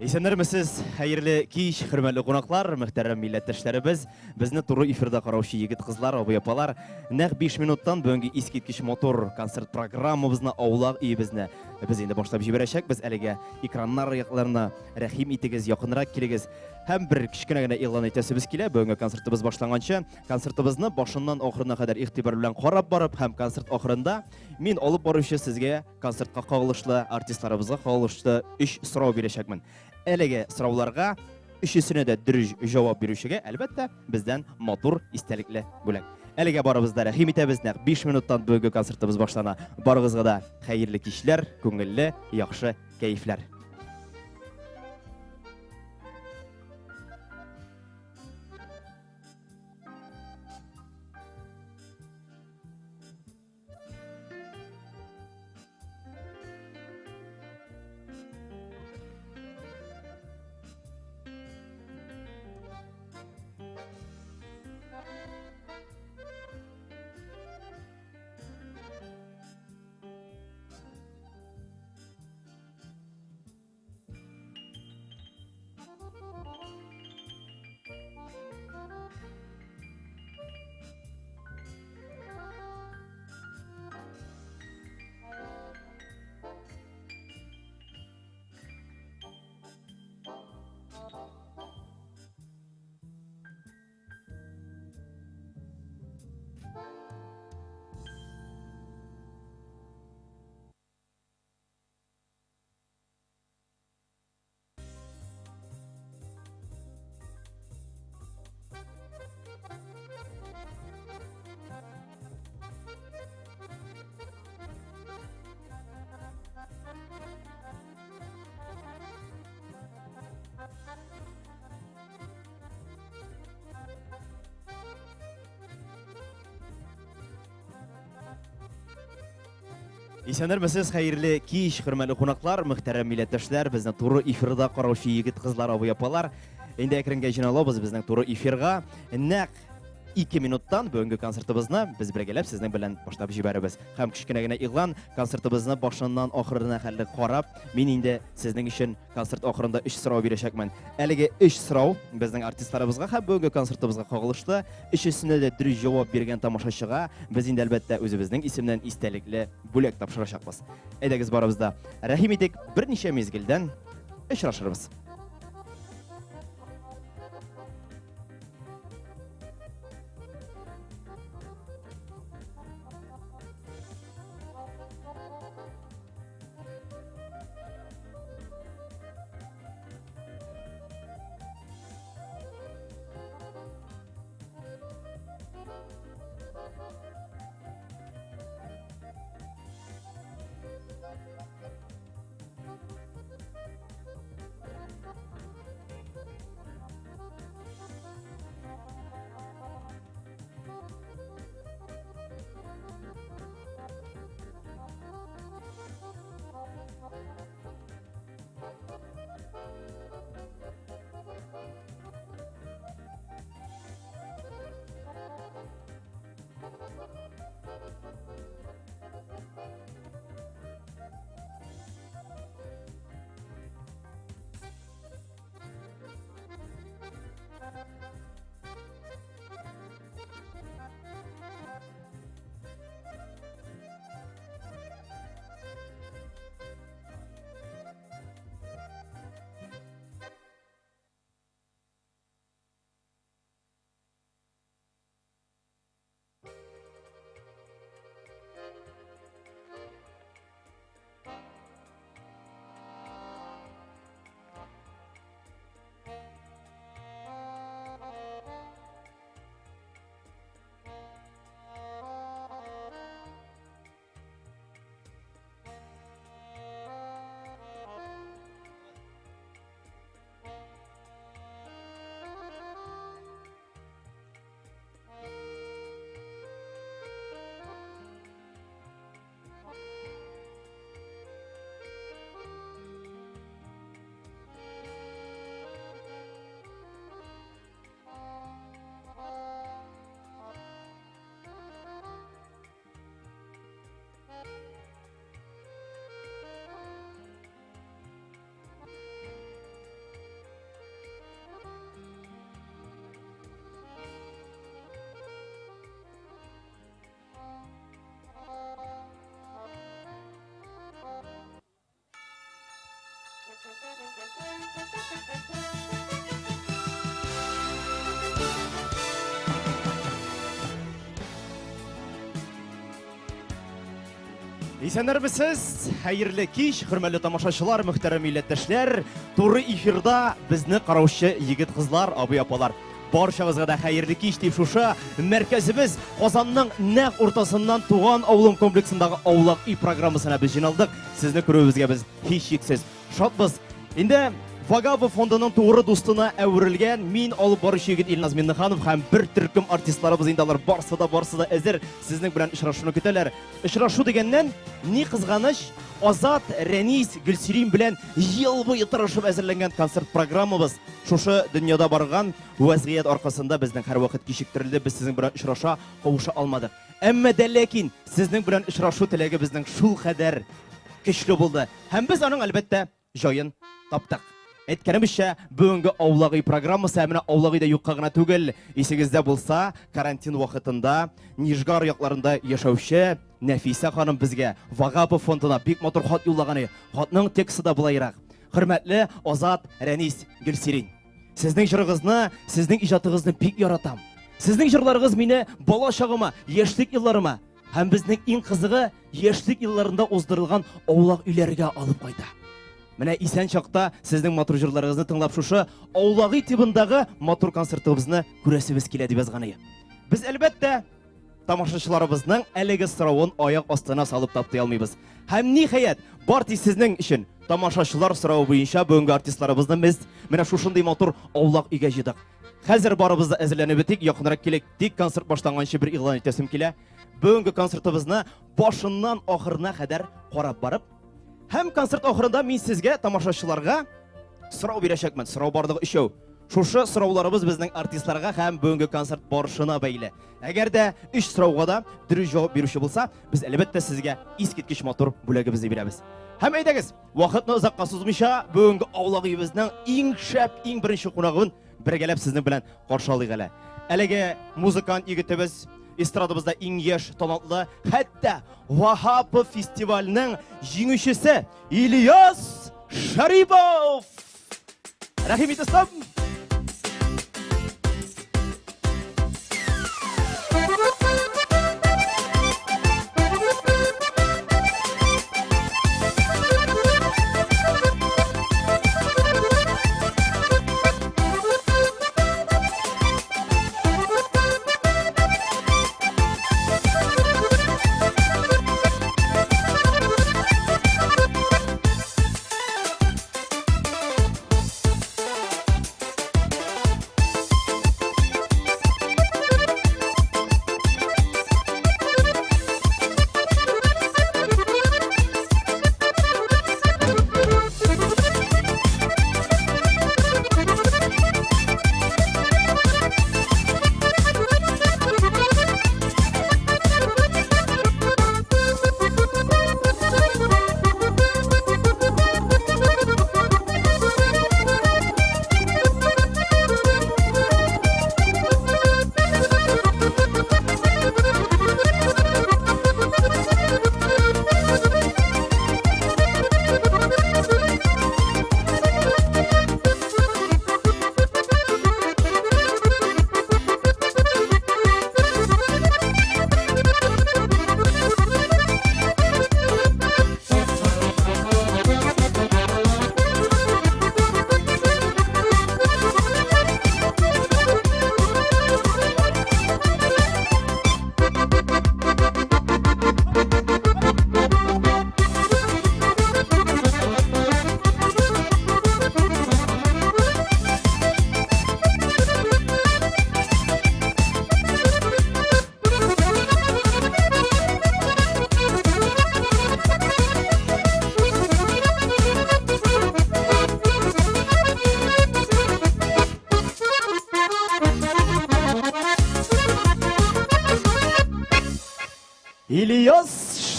Исәннәрмесез, хәерле кич, хөрмәтле кунаклар, мөхтәрәм милләттәшләребез, безне туры эфирда караучы егет-кызлар, абый-апалар. Нәкъ 5 минуттан бүгенге искиткеч матур концерт программабызны, аулак өебезне без инде башлап җибәрәчәкбез. Әлегә экраннар якларына рәхим итегез, якынрак килегез. Һәм бер кечкенә генә игълан итәсебез килә. Бүгенге концертыбыз башланганчы, концертыбызны башыннан ахырына кадәр игътибар белән карап барып һәм концерт ахырында мин алып баручы сезгә концертка кагылышлы, артистларыбызга кагылышлы өч сорау бирәчәкмен. Әлеге сорауларга өчесенә дә дөрес җавап бирүчегә, әлбәттә, бездән матур истәлекле бүләк. Әлегә барыбыз да рәхим итәбез, нәкъ 5 минуттан бүгенге концертыбыз башлана. Барыгызга да хәерле кичләр, күңелле, яхшы кәефләр. Исәннәрмесез, хәерле кич, хөрмәтле кунаклар, мөхтәрәм милләттәшләр, безне туры эфирда караучы егет-кызлар, абый-апалар. Инде әкренгә җыйналабыз безнең туры эфирга. Нәкъ 2 минуттан бүгенге концертыбызны без бергәләп сезнең белән башлап җибәрәбез. Һәм кечкенә генә игълан, концертыбызны башыннан ахырына хәтле карап, мин инде сезнең өчен концерт ахырында 3 сорау бирәчәкмен. Әлеге 3 сорау безнең артистларыбызга һәм бүгенге концертыбызга кагылышлы. Өчесенә дә дөрес җавап биргән тамашачыга без инде әлбәттә үзебезнең исемнән истәлекле бүләк тапшырачакбыз. Әйдәгез барыбыз да рәхим итик, берничә мизгелдән очрашырбыз. Исәннәрмесез, хәерле кич, хөрмәтле тамашачылар, мөхтәрәм милләттәшләр, туры эфирда безне караучы егет-кызлар, абый-апалар. Барчагызга да хәерле кич дип шушы мәркәзебез Казанның нәкъ уртасыннан туган авылым комплексындагы Аулак өй программасына без җыйналдык. Сезне күрүебезгә без һичшиксез шатбыз. Инде Вагапов фондының тугры дустына әверелгән мин алып баручы егет Илназ Миннеханов һәм бер төркем артистларыбыз инде алар барсы да барсы да әзер сезнең белән очрашуны көтәләр. Очрашу дигәннән, ни кызганыч, Азат, Рәнис, Гөлсирин белән ел буе тырышып әзерләнгән концерт программабыз шушы дөньяда барган вәзгыять аркасында безнең һәрвакыт кичектерелде, без сезнең белән очраша, кавыша алмадык. Әмма дә ләкин сезнең белән очрашу теләге безнең шул кадәр көчле булды. Һәм без аның, әлбәттә, җаен таптык. Әйткәнебезчә, бүгенге Аулак өй программасы, ә менә Аулак өйдә юкка гына түгел, исегездә булса, карантин вакытында Нижгар якларында яшәүче Нәфисә ханым безгә Вагапов фондына бик матур хат юллаган иде. Хатның тексты да болайрак. Хөрмәтле Азат, Рәнис, Гөлсирин. Сезнең җырыгызны, сезнең иҗатыгызны бик яратам. Сезнең җырларыгыз мине бала чагыма, яшьлек елларыма һәм безнең иң кызыгы яшьлек елларында уздырылган аулак өйләргә алып кайта. Менә исән чакта сезнең матур җырларыгызны тыңлап шушы аулак өй тибындагы матур концертыбызны күрәсебез килә дип язган иде. Без әлбәттә тамашачыларыбызның әлеге соравын аяк астына салып таптый алмыйбыз. Һәм ниһаять, бар тик сезнең өчен тамашачылар соравы буенча бүгенге артистларыбызны без менә шушындый матур аулак өйгә җыйдык. Хәзер барыбыз да әзерләнеп бетик, якынрак килик. Тик концерт башланганчы бер игълан итәсем килә. Бүгенге концертыбызны башыннан ахырына кадәр карап барып, һәм концерт ахырында мин сезгә, тамашачыларга сорау бирәчәкмен. Сорау барлыгы өчәү. Шушы сорауларыбыз безнең артистларга һәм бүгенге концерт барышына бәйле. Әгәр дә өч сорауга да дөрес җавап бирүче булса, без әлбәттә сезгә искиткеч матур бүләгебезне бирәбез. Һәм әйдәгез, вакытны озакка сузмыйча, бүгенге аулак өебезнең иң шәп, иң беренче кунагын бергәләп сезнең белән каршы алыйк әле. Әлеге музыкант егетебез, эстрадабызда иң яшь, талантлы, хәтта Ваһапов фестиваленең җиңүчесе Ильяс Шарипов! Рәхим ит, остам! Ильяс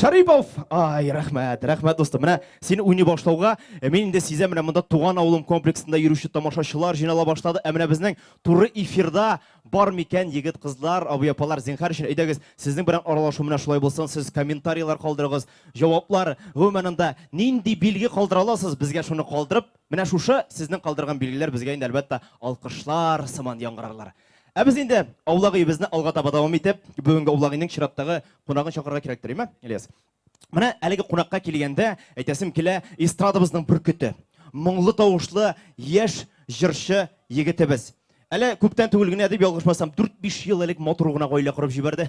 Шарипов! Ай, рәхмәт, рәхмәт, дустым. Менә син уйный башлауга, мин инде сизәм, менә монда туган авылым комплексында йөрүче тамашачылар җыйнала башлады. Ә менә безнең туры эфирда бар микән егет-кызлар, абый-апалар, зинһар өчен, әйдәгез, сезнең белән аралашу менә шулай булсын, сез комментарийлар калдырыгыз, җаваплар, гомумән анда нинди билге калдыра аласыз, безгә шуны калдырып, менә шушы сезнең калдырган билгеләр безгә инде, әлбәттә, алкышлар сыман яңгырарлар. Ә без инде аулак өебезне алга таба дәвам итеп, бүгенге аулак өйнең чираттагы кунагын чакырырга кирәктер, име, Ильяс? Менә әлеге кунакка килгәндә, әйтәсем килә, эстрадабызның бөркете, моңлы тавышлы яшь җырчы егетебез. Әле күптән түгел генә дип ялгышмасам, 4-5 ел элек матур гына гаилә корып җибәрде.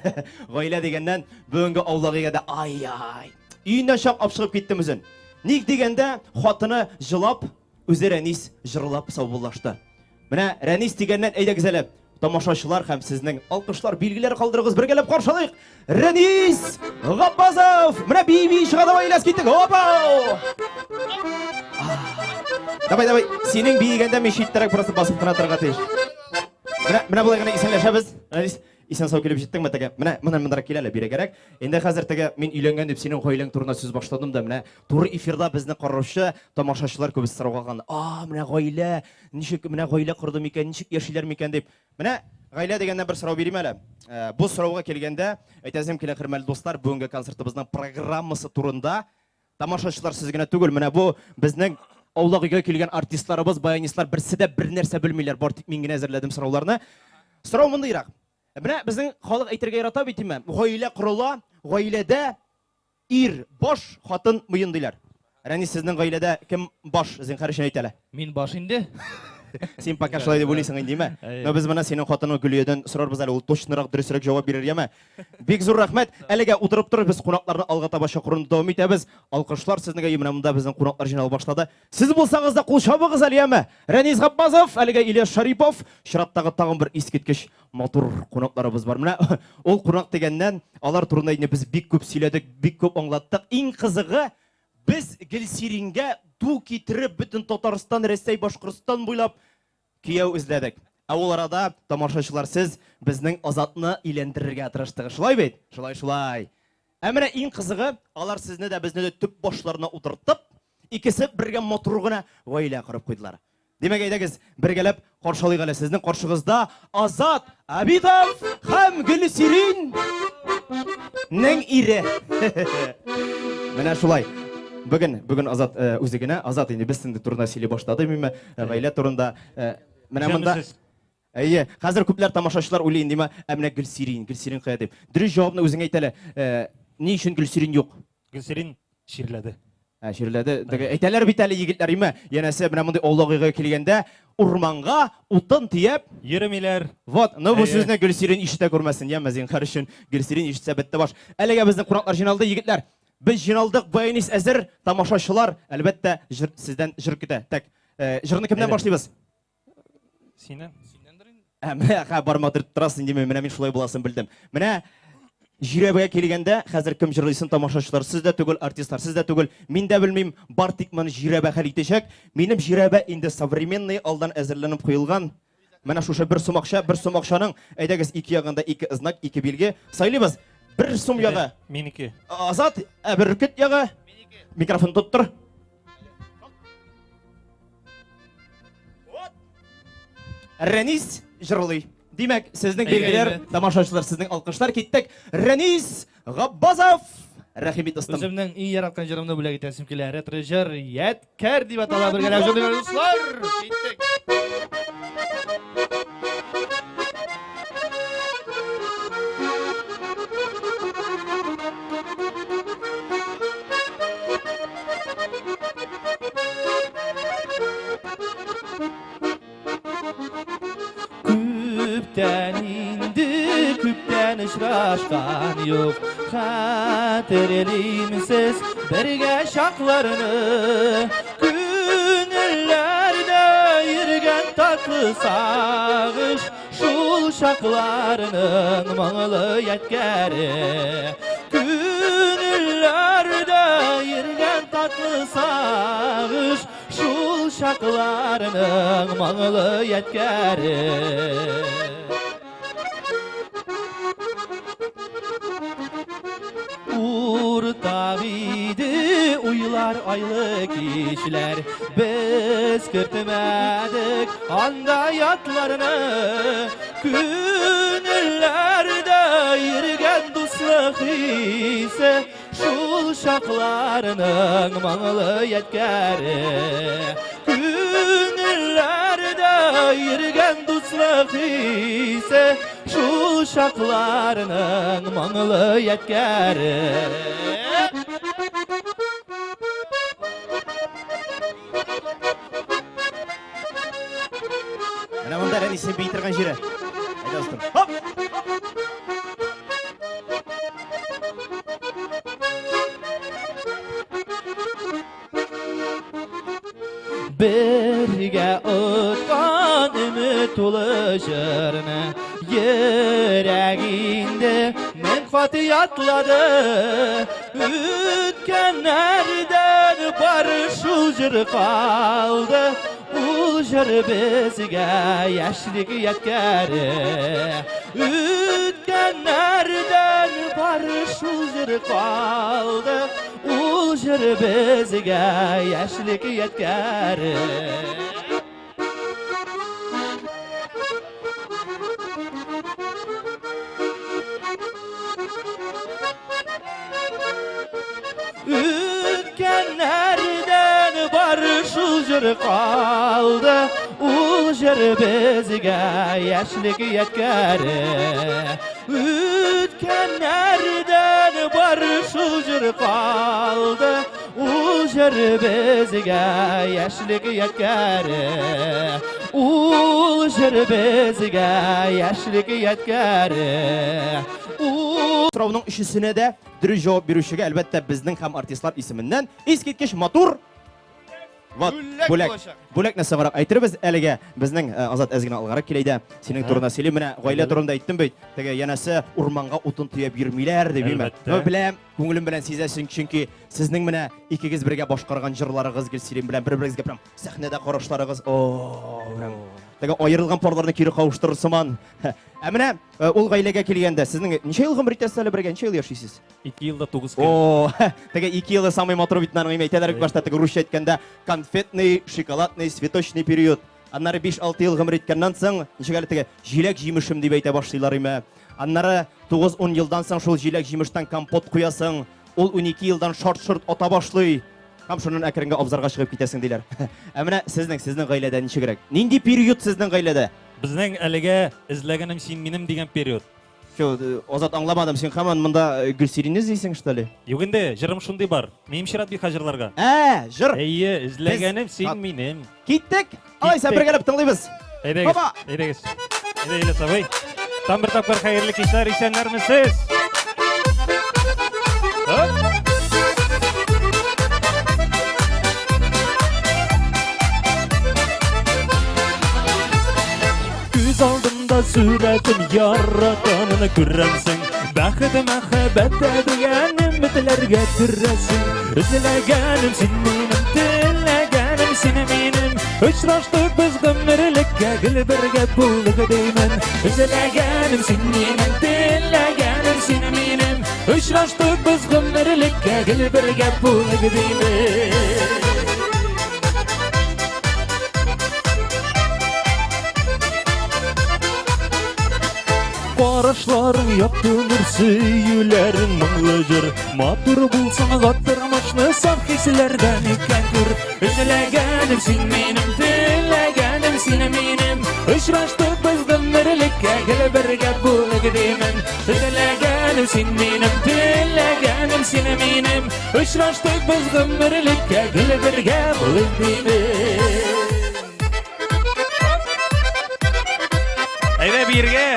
Гаилә дигәннән, бүгенге аулак өйгә дә ай-ай. Өеннән чак алып чыгып киттем үзен. Ник дигәндә, хатыны җылап, үзе Рәнис җырлап саубуллашты. Менә Рәнис дигәннән әйдәгез әле, тамашачылар һәм сезнең алкышлар, билгеләр калдырыгыз, бергәләп каршылыйк. Рәнис Габбазов! Менә бии-бии чыга, давай, Ильяс, киттек. Опа! Давай, давай, синең биегәндә мин читтәрәк просто басып кына торырга тиеш. Менә, менә болай гына исәнләшәбез. Рәнис, исән сау килеп җиттеңме теге? Менә, менә мондарак кил әле, бирегәрәк. Инде хәзер теге мин өйләнгән дип синең гаиләң турында сүз башладым да, менә туры эфирда безне караучы тамашачылар күбесе сорауга калган. А, менә гаилә, ничек менә гаилә корды микән, ничек яшиләр микән дип. Менә гаилә дигәннән бер сорау бирим әле. Бу сорауга килгәндә, әйтәсем килә, хөрмәтле дуслар, бүгенге концертыбызның программасы турында тамашачылар сез генә түгел, менә бу безнең аулак өйгә килгән артистларыбыз, баянистлар берсе дә бер нәрсә белмиләр, бар тик мин генә әзерләдем сорауларны. Сорау мондыйрак. Менә безнең халык әйтергә ярата бит, димә. Гаилә корыла, гаиләдә ир баш, хатын муен диләр. Рәнис, сезнең гаиләдә кем баш, зинһар өчен әйт әле. Мин баш инде. Син пока шулай дип уйлыйсың инде, димә. Но без менә синең хатының Гөлиядән сорарбыз әле, ул точнырак, дөресрәк җавап бирер, яме. Бик зур рәхмәт. Әлегә утырып тор, без кунакларны алга таба чакыруны дәвам итәбез. Алкышлар сезнең менә монда безнең кунаклар җыйнала башлады. Сез булсагыз да кул чабыгыз әле, яме. Рәнис Габбазов, әлегә Ильяс Шарипов, чираттагы тагын бер искиткеч матур кунакларыбыз бар. Менә ул кунак дигәннән, алар турында инде без бик күп сөйләдек, бик күп аңлаттык. Иң кызыгы, без Гөлсирингә ду китереп бөтен Татарстан, Рәсәй, Башкортстан буйлап кияү эзләдек. Ә ул арада тамашачылар сез безнең Азатны өйләндерергә тырыштыгыз. Шулай бит? Шулай, шулай. Ә менә иң кызыгы, алар сезне дә безне дә төп башларына утыртып, икесе бергә матур гына гаилә корып куйдылар. Димәк, әйдәгез, бергәләп каршылыйк әле сезнең каршыгызда Азат Абитов һәм Гөлсирин нең ире. Менә шулай. Бүген, бүген Азат үзе генә, Азат инде без инде турында сөйли башлады, миме, гаилә турында. Менә монда Әйе, хәзер күпләр тамашачылар уйлый инде, ә менә Гөлсирин, Гөлсирин кая дип. Дөрес җавапны үзең әйт әле. Ни өчен Гөлсирин юк? Гөлсирин чирләде. Ә, чирләде. Теге әйтәләр бит әле егетләр, име? Янәсе, менә мондый аулак өйгә килгәндә урманга утын төяп йөрмиләр. Вот, но бу сүзне Гөлсирин ишетә күрмәсен, яме, зинһар өчен. Гөлсирин ишетсә бетте баш. Әлегә безнең кунаклар җыйналды, егетләр. Без җыйналдык, баянист әзер, тамашачылар, әлбәттә, җыр, сездән җыр көтә. Так, җырны кемнән башлыйбыз? Синнән. Синнәндер инде. Ә, менә ха, бармак төртеп торасың димә, менә мин шулай буласын белдем. Менә жирәбегә килгәндә, хәзер кем җырлыйсын тамашачылар, сез дә түгел, артистлар, сез дә түгел, мин дә белмим, бар тик моны жирәбә хәл итәчәк. Минем жирәбә инде современный, алдан әзерләнеп куелган. Менә шушы бер сум акча, бер сум акчаның, әйдәгез, ике ягында ике знак, ике билге. Сайлыйбыз. Бер сум ягы. Минеке. Азат, ә бөркет ягы. Минеке. Микрофон тоттыр. Рәнис җырлый. Димәк, сезнең билгеләр, тамашачылар, сезнең алкышлар киттек. Рәнис Габбазов! Рәхим ит, дустым. Үземнең иң яраткан җырымны бүләк итәсем килә. Ретро җыр Ядкәр дип атала бергәләп җырлыйбыз, дуслар. Киттек. Күптән инде күптән очрашкан юк Хәтерлимсез бергә чакларны Күңелләрдә йөргән татлы сагыш Шул чакларның моңлы ядкәре Күңелләрдә йөргән татлы сагыш Шул чакларның моңлы ядкәре. Урта Айлар, айлы кичләр, без кертмәдек анда ятларны. Күңелләрдә йөргән дуслык хисе, шул чакларның моңлы ядкәре. Күңелләрдә йөргән дуслык хисе, шул чакларның моңлы ядкәре. Менә монда Рәнисен бии торган җире. Әйдә, дустым. Хоп! Бергә откан өмет тулы җырны йөрәк инде мең кат ятлады. Үткәннәрдән бары шул җыр калды. Ул җыр безгә яшьлек ядкәре. Үткәннәрдән бары шул җыр калды. Ул җыр безгә яшьлек ядкәре. Үткәннәрдән бары шул җыр калды. Ул җыр безгә яшьлек ядкәре. Үткәннәрдән бары шул җыр калды. Ул җыр безгә яшьлек ядкәре. Ул җыр безгә яшьлек ядкәре. Ул Сорауның өчесенә дә дөрес җавап бирүчегә, әлбәттә, безнең һәм артистлар исеменнән искиткеч матур вот Бүләк бүләк. булачак. Бүләкне соңрак әйтербез. Әлегә безнең Азат әз генә алгарак килә дә. Синең турында сөйлим. Менә гаилә турында әйттем бит. Теге янәсе урманга утын төяп йөрмиләр дип, димме? Әлбәттә. Ну, беләм, күңелем белән сизәсең, чөнки сезнең менә икегез бергә башкарган җырларыгыз Гөлсирин белән бер-берегезгә прям сәхнәдә карашларыгыз, о, прям теге аерылган парларны кире кавыштырыр сыман. Ә менә ул гаиләгә килгәндә, сезнең ничә ел гомер итәсез әле бергә, ничә ел яшисез? 2 елда 9 көн. О, теге 2 елы самый матур бит аның, әйтәләр бит башта теге русча әйткәндә конфетный, шоколадный, цветочный период. Аннары 5-6 ел гомер иткәннән соң, ничек әле теге җиләк җимешем дип әйтә башлыйлар име. Аннары 9-10 елдан соң шул җиләк җимештән компот куясың. Ул 12 елдан шарт-шорт ата башлый. Һәм шуннан әкренге абзарга чыгып китәсең диләр. Ә менә сезнең гаиләдә ничегрәк? Нинди период сезнең гаиләдә? Безнең әлегә эзләгәнем син минем дигән период. Чё, Азат, аңламадым, син һаман монда Гөлсиринне эзлисең, что ли? Юк инде, җырым шундый бар. Минем чират бит җырларга. Ә, җыр. Әйе, эзләгәнем син минем. Киттек. Алайса Киттек. бергәләп тыңлыйбыз. Әйдәгез. Баба! Әйдәгез. Әйдә, Иләс абый. Там бер тапкыр хәерле кичләр, исәннәрмесез? Хоп! Күз алдымда сурәтем яратамын күрәмсең. Бәхет мәхәббәттә дигән өметләргә төрәсең. Эзләгәнем син минем, теләгәнем син минем. Очраштык без гомерлеккә, гел бергә булдык деймен. Эзләгәнем син минем, теләгәнем син минем. Очраштык без гомерлеккә, гел бергә булдык деймен. Карашларың якты нур, сөюләрең моңлы җыр. Матур булсаң тормышны саф хисләрдән икән күр. Эзләгәнем син минем, теләгәнем син минем. Очраштык без гомерлеккә, гел бергә булдык деймен. Эзләгәнем син минем, теләгәнем син минем. Очраштык без гомерлеккә, гел бергә булдык деймен. Әйдә биргә!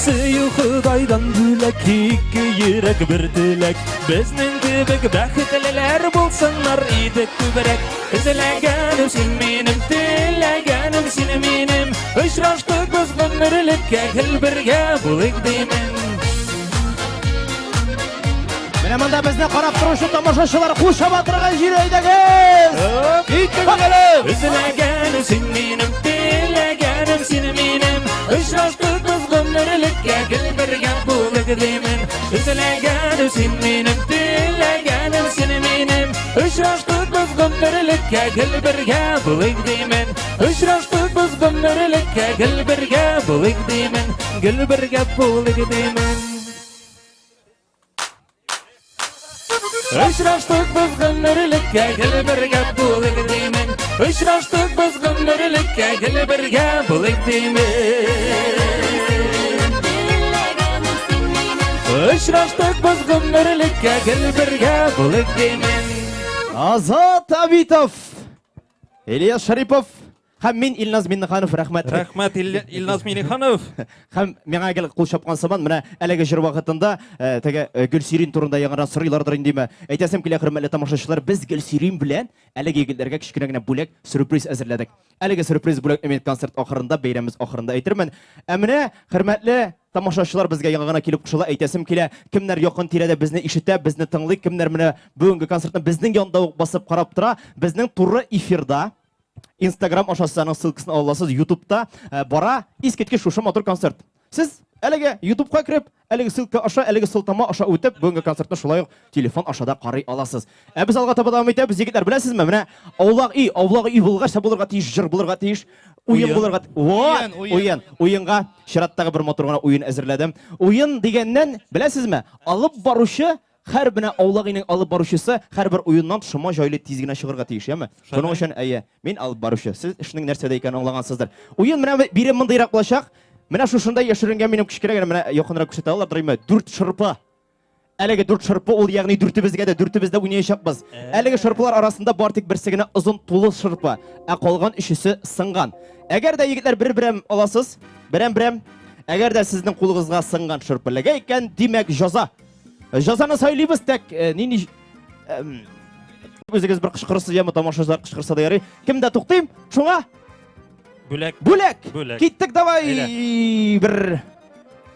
Сөю Ходайдан бүләк, ике йөрәк бер теләк. Безнең кебек бәхетлеләр булсыннар иде күбрәк. Эзләгәнем син минем, теләгәнем син минем. Очраштык без гомерлеккә, гел бергә булыйк деймен. Менә монда безне карап торучы тамашачылар кул чаба торган җир әйдәгез! Киттек әле! Эзләгәнем син минем, теләгәнем син минем. Очраштык без гомерлеккә, гел бергә булыйк димен. Эзләгәнем син минем, теләгәнем син минем. Очраштык без гомерлеккә, гел бергә булыйк димен. Очраштык без гомерлеккә, гел бергә булыйк димен. Гел бергә булыйк димен. Очраштык без гомерлеккә, гел бергә булыйк димен. Очраштык без гомерлеккә, гел бергә булыйк димен. Очраштык без гомерлеккә, гел бергә булыйк димен. Азат Абитов, Ильяс Шарипов һәм мин Илназ Миннеханов рәхмәт. Рәхмәт Илназ Миннеханов. Һәм миңа гел кул чапкан сыман, менә әлеге җыр вакытында э, теге э, Гөлсирин турында яңадан сорыйлардыр индеме? Әйтәсем килә, хөрмәтле тамашачылар, без Гөлсирин белән әлеге егетләргә кечкенә генә бүләк, сюрприз әзерләдек. Әлеге сюрприз бүләкне мин концерт ахырында, бәйрәмебез ахырында әйтермен. Ә менә, хөрмәтле тамашачылар безгә яңа гына килеп кушыла, әйтәсем килә, кемнәр якын тирәдә безне ишетә, безне тыңлый, кемнәр менә бүгенге концертны безнең янда ук басып карап тора, безнең туры эфирда Инстаграм аша сез аның ссылкасын ала аласыз, Ютубта э, бара искиткеч шушы матур концерт. Сез әлеге Ютубка кереп, әлеге ссылка аша, әлеге сылтама аша үтеп, бүгенге концертны шулай ук телефон аша да карый аласыз. Ә без алга таба дәвам итәбез, егетләр, беләсезме, менә аулак өй, аулак өй булгач та булырга тиеш, җыр булырга тиеш, уен булырга Вот, уен, уенга чираттагы бер матур гына уен әзерләдем. Уен дигәннән, беләсезме, алып баручы Һәр менә аулак өйнең алып баручысы һәрбер уеннан шома җайлы тиз генә чыгарга тиеш, яме? Шуның өчен, әйе, мин алып баручы. Сез эшнең нәрсәдә икәнен аңлагансыздыр. Уен менә бирем мондыйрак булачак. Менә шушында яшеренгән минем кечкенә генә менә якынрак күрсәтә алалар, дөрме? Дүрт шырпы. Әлеге дүрт шырпы ул ягъни дүртебезгә дә дүртебез дә уйнаячакбыз. Әлеге шырпылар арасында бар тик берсе генә озын тулы шырпы, ә калган өчесе сынган. Әгәр дә егетләр бер-берәм аласыз, берәм-берәм, әгәр дә сезнең кулыгызга сынган шырпы эләгә икән, димәк, җаза. Җазаны сайлыйбыз, тәк, э, нинди үзегез бер кычкырырсыз, яме тамашачылар кычкырса да ярый. Кемдә туктыйм? Шуңа Бүләк. Бүләк. Бүләк. Киттек давай. Бер.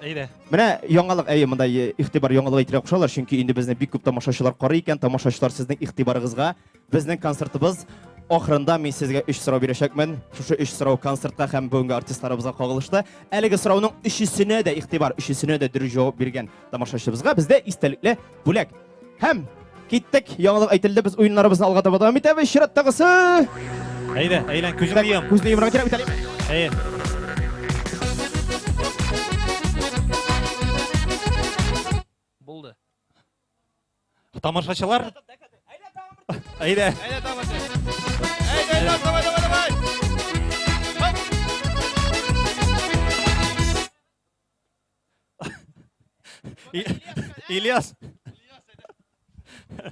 Әйдә. Менә яңалык, әйе, монда э, игътибар яңалык әйтергә кушалар, чөнки инде безне бик күп тамашачылар карый икән. Тамашачылар сезнең игътибарыгызга безнең концертыбыз ахырында мин сезгә өч сорау бирәчәкмен. Шушы өч сорау концертка һәм бүгенге артистларыбызга кагылышлы. Әлеге сорауның өчесенә дә игътибар, өчесенә дә дөрес җавап биргән тамашачыбызга бездә истәлекле бүләк. Һәм киттек, яңалык әйтелде, без уеннарыбызны алга таба дәвам итәбез. Чираттагысы. Әйдә, әйлән, күзеңне йом. Күзне йомырга кирәк бит әле. Әйе. Булды. Тамашачылар. Әйдә. Әйдә тамаша. Әйдә, әйдә, давай, давай, давай. Ильяс.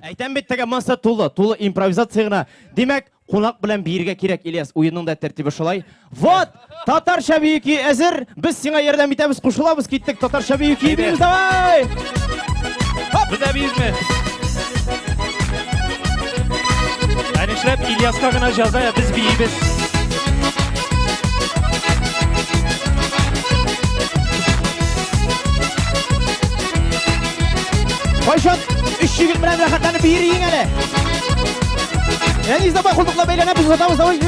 Әйтәм бит теге масса тулы, тулы импровизация гына. Димәк, кунак белән биергә кирәк, Ильяс. Уенның да тәртибе шулай. Вот, татарча бию көе әзер. Без сиңа ярдәм итәбез, кушылабыз, киттек. Татарча бию көе биибез, давай! Без дә биибезме? Ә нишләп Ильяска гына җаза, ә без биибез? Кайчан өч егет белән рәхәтләнеп биер иең әле? Әниз давай култыклап әйләнәбез, озатабыз, давай.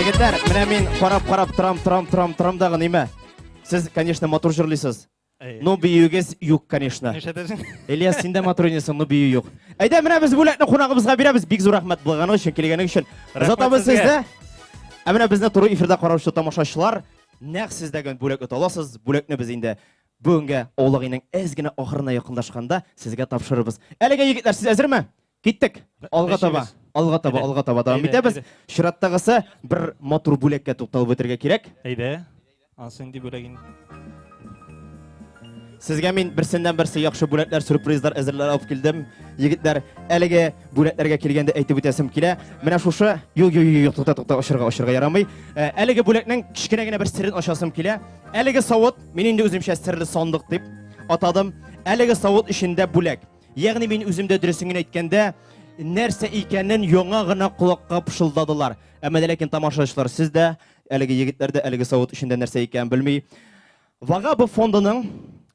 Егетләр, менә мин карап-карап торам, торам, торам, торам дагы нимә? Сез, конечно, матур җырлыйсыз. Ну, биюегез юк, конечно. Нишләтәсең? Ильяс, син дә матур уйныйсың, но бию юк. Әйдә, менә без бүләкне кунагыбызга бирәбез. Бик зур рәхмәт булганың өчен, килгәнең өчен. Озатабыз сезне. Ә менә безне туры эфирда караучы тамашачылар, нәкъ сездәге бүләк ота аласыз. Бүләкне без инде бүгенге аулак өйнең әз генә ахырына якынлашканда сезгә тапшырырбыз. Әлегә, егетләр, сез әзерме? Киттек. Алга таба, алга таба, алга таба дәвам итәбез. Чираттагысы бер матур бүләккә тукталып үтәргә кирәк. Әйдә. Ансы нинди бүләк инде? Сезгә мин берсеннән берсе яхшы бүләкләр, сюрпризлар әзерләп алып килдем. Егетләр, әлеге бүләкләргә килгәндә әйтеп үтәсем килә. Менә шушы, юк, юк, юк, юк, тукта, тукта, очырга, очырга ярамый. Э, әлеге бүләкнең кечкенә генә бер серен ачасым килә. Әлеге савыт, мин инде үземчә серле сандык дип атадым. Әлеге савыт эчендә бүләк. Ягъни мин үзем дә дөресен генә әйткәндә, нәрсә икәнен яңа гына колакка пышылдадылар. Әмма дә ләкин тамашачылар сез дә, әлеге егетләр дә әлеге савыт эчендә нәрсә икәнен белми. Вагабов фондының,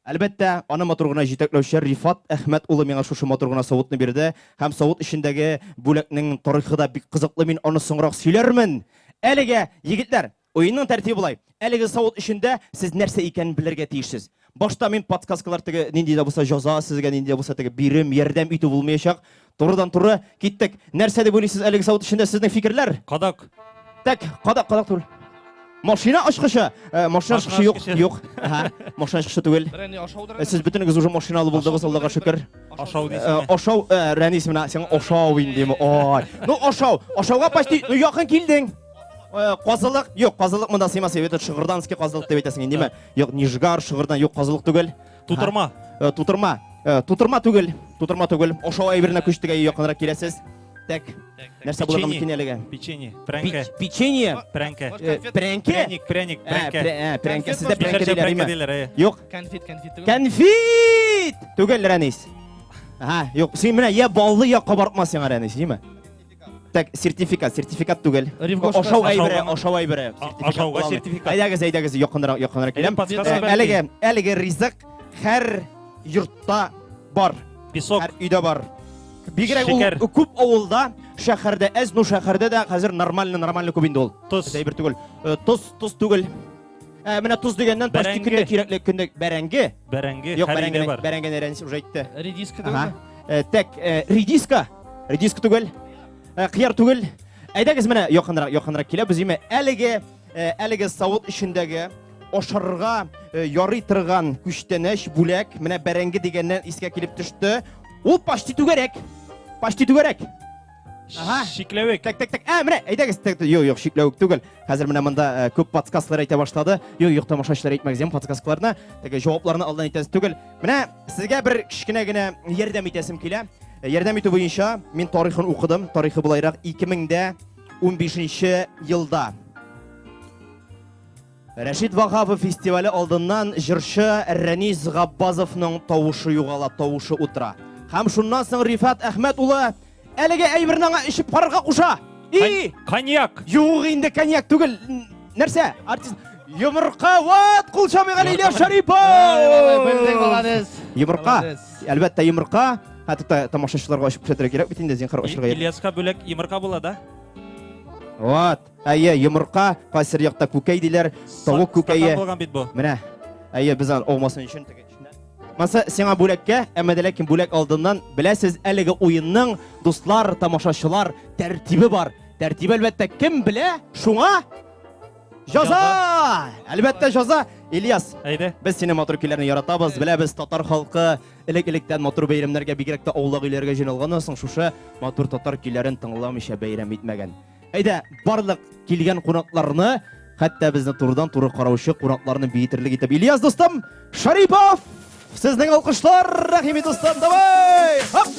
әлбәттә, аны матур гына җитәкләүче Рифат Әхмәт улы миңа шушы матур гына савытны бирде. Һәм савыт эчендәге бүләкнең тарихы да бик кызыклы, мин аны соңрак сөйләрмен. Әлегә, егетләр, уенның тәртибе болай. Әлеге савыт эчендә сез нәрсә икәнен белергә тиешсез. Башта мин подсказкалар теге нинди дә булса җаза сезгә, нинди дә булса теге бирем, ярдәм итү булмаячак. Турыдан-туры киттек. Нәрсә дип уйлыйсыз әлеге савыт эчендә сезнең фикерләр? Кадак. Так, кадак, кадак түгел. Машина ачкычы. Э, машина ачкычы юк, юк. Ага, машина ачкычы түгел. Э, сез бөтенегез уже машиналы булдыгыз, Аллага шөкер. Ашау дисеңме? Э, ашау, Рәнис менә сиңа ашау инде. Ой. Ну, ашау. Ашауга почти, ну, якын килдең. Казылык, юк, казылык монда сыймас, это Шыгырданский казылык дип әйтәсең инде, Юк, Нижгар, Шыгырдан, юк, казылык түгел. Тутырма. Тутырма. Тутырма түгел. Тутырма түгел. Ашау әйберенә күчтек, якынрак киләсез. Так. Нәрсә булырга мөмкин әлегә? Печенье. Прәнкә. Печенье. Прәнкә. Прәнкә. Прәник, прәник, прәнкә. Прәнкә. Сездә прәнкә диләр, име? Юк. Конфет, конфет түгел. Конфет! Түгел, Рәнис. Ага, юк. Син менә я баллы, я кабартма сиңа, Рәнис, име? Так, сертификат, сертификат түгел. Ашау әйбере, ашау әйбере. Ашауга сертификат. Әйдәгез, әйдәгез, якынрак, якынрак киләм. Әлеге, әлеге ризык һәр йортта бар. Песок. Һәр өйдә бар. Бигрәк ул күп авылда, шәһәрдә әз, ну шәһәрдә дә хәзер нормально, нормально күп инде ул. Тоз. Әйбер түгел. Тоз, тоз түгел. Менә тоз дигәннән почти көндә кирәкле көндә бәрәңге. Бәрәңге, Юк, бәрәңге, бәрәңге Рәнис уже әйтте. Редиска түгелме? Так, редиска. Редиска түгел. Кыяр түгел. Әйдәгез менә якынрак, якынрак киләбез. Име әлеге, әлеге савыт эчендәге ашарга ярый торган күчтәнәч, бүләк, менә бәрәңге дигәннән искә килеп төште. Ул почти түгәрәк. Почти түгәрәк. Ага. Чикләвек. Так, так, так. Ә, менә, әйдәгез. Так, юк, юк, чикләвек түгел. Хәзер менә монда күп подсказкалар әйтә башлады. Юк, юк, тамашачылар әйтмәгез, ям подсказкаларны. Теге җавапларны алдан әйтәсе түгел. Менә сезгә бер кечкенә генә ярдәм итәсем килә. Ярдәм итү буенча мин тарихын укыдым. Тарихы булайрак 2015 елда. Рәшит Ваһапов фестивале алдыннан җырчы Рәнис Габбазовның тавышы югала, тавышы утыра. Һәм шуннан соң Рифат Әхмәт улы әлеге әйберне аңа эчеп карарга куша. И! Коньяк! Юк инде, коньяк түгел. Нәрсә? Артист Йомырка, вот, кул чабыйк әле Ильяс Шарипов! Белдең, молодец. Йомырка. Әлбәттә, йомырка. Хәтта тамашачыларга ачып күрсәтергә кирәк бит инде, зинһар ачырга. Ильяска бүләк йомырка була да? Вот. Әйе, йомырка, кайсыр якта күкәй диләр, тавык күкәе. Стакан булган бит бу. Менә. Әйе, без аны алмасын өчен теге эчендә. Маса сиңа бүләккә, әмма дә ләкин бүләк алдыннан беләсез, әлеге уенның, дуслар, тамашачылар, тәртибе бар. Тәртибе әлбәттә кем белә, шуңа җаза! Әлбәттә җаза. Ильяс, Әйдә. без сине матур көйләрне яратабыз, беләбез, татар халкы элек-электән матур бәйрәмнәргә, бигрәк тә аулак өйләргә җыйналганнан соң шушы матур татар көйләрен тыңламыйча бәйрәм итмәгән. Әйдә, барлык килгән кунакларны, хәтта безне турыдан-туры караучы кунакларны биетерлек итеп. Ильяс дустым, Шарипов! Сезнең алкышлар, Рәхими дустым, давай! Хоп!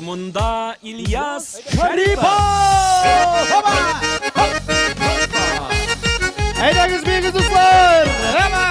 Гармунда Ильяс Шәрипов! Әйдәгез, биегез, дуслар! Һәма!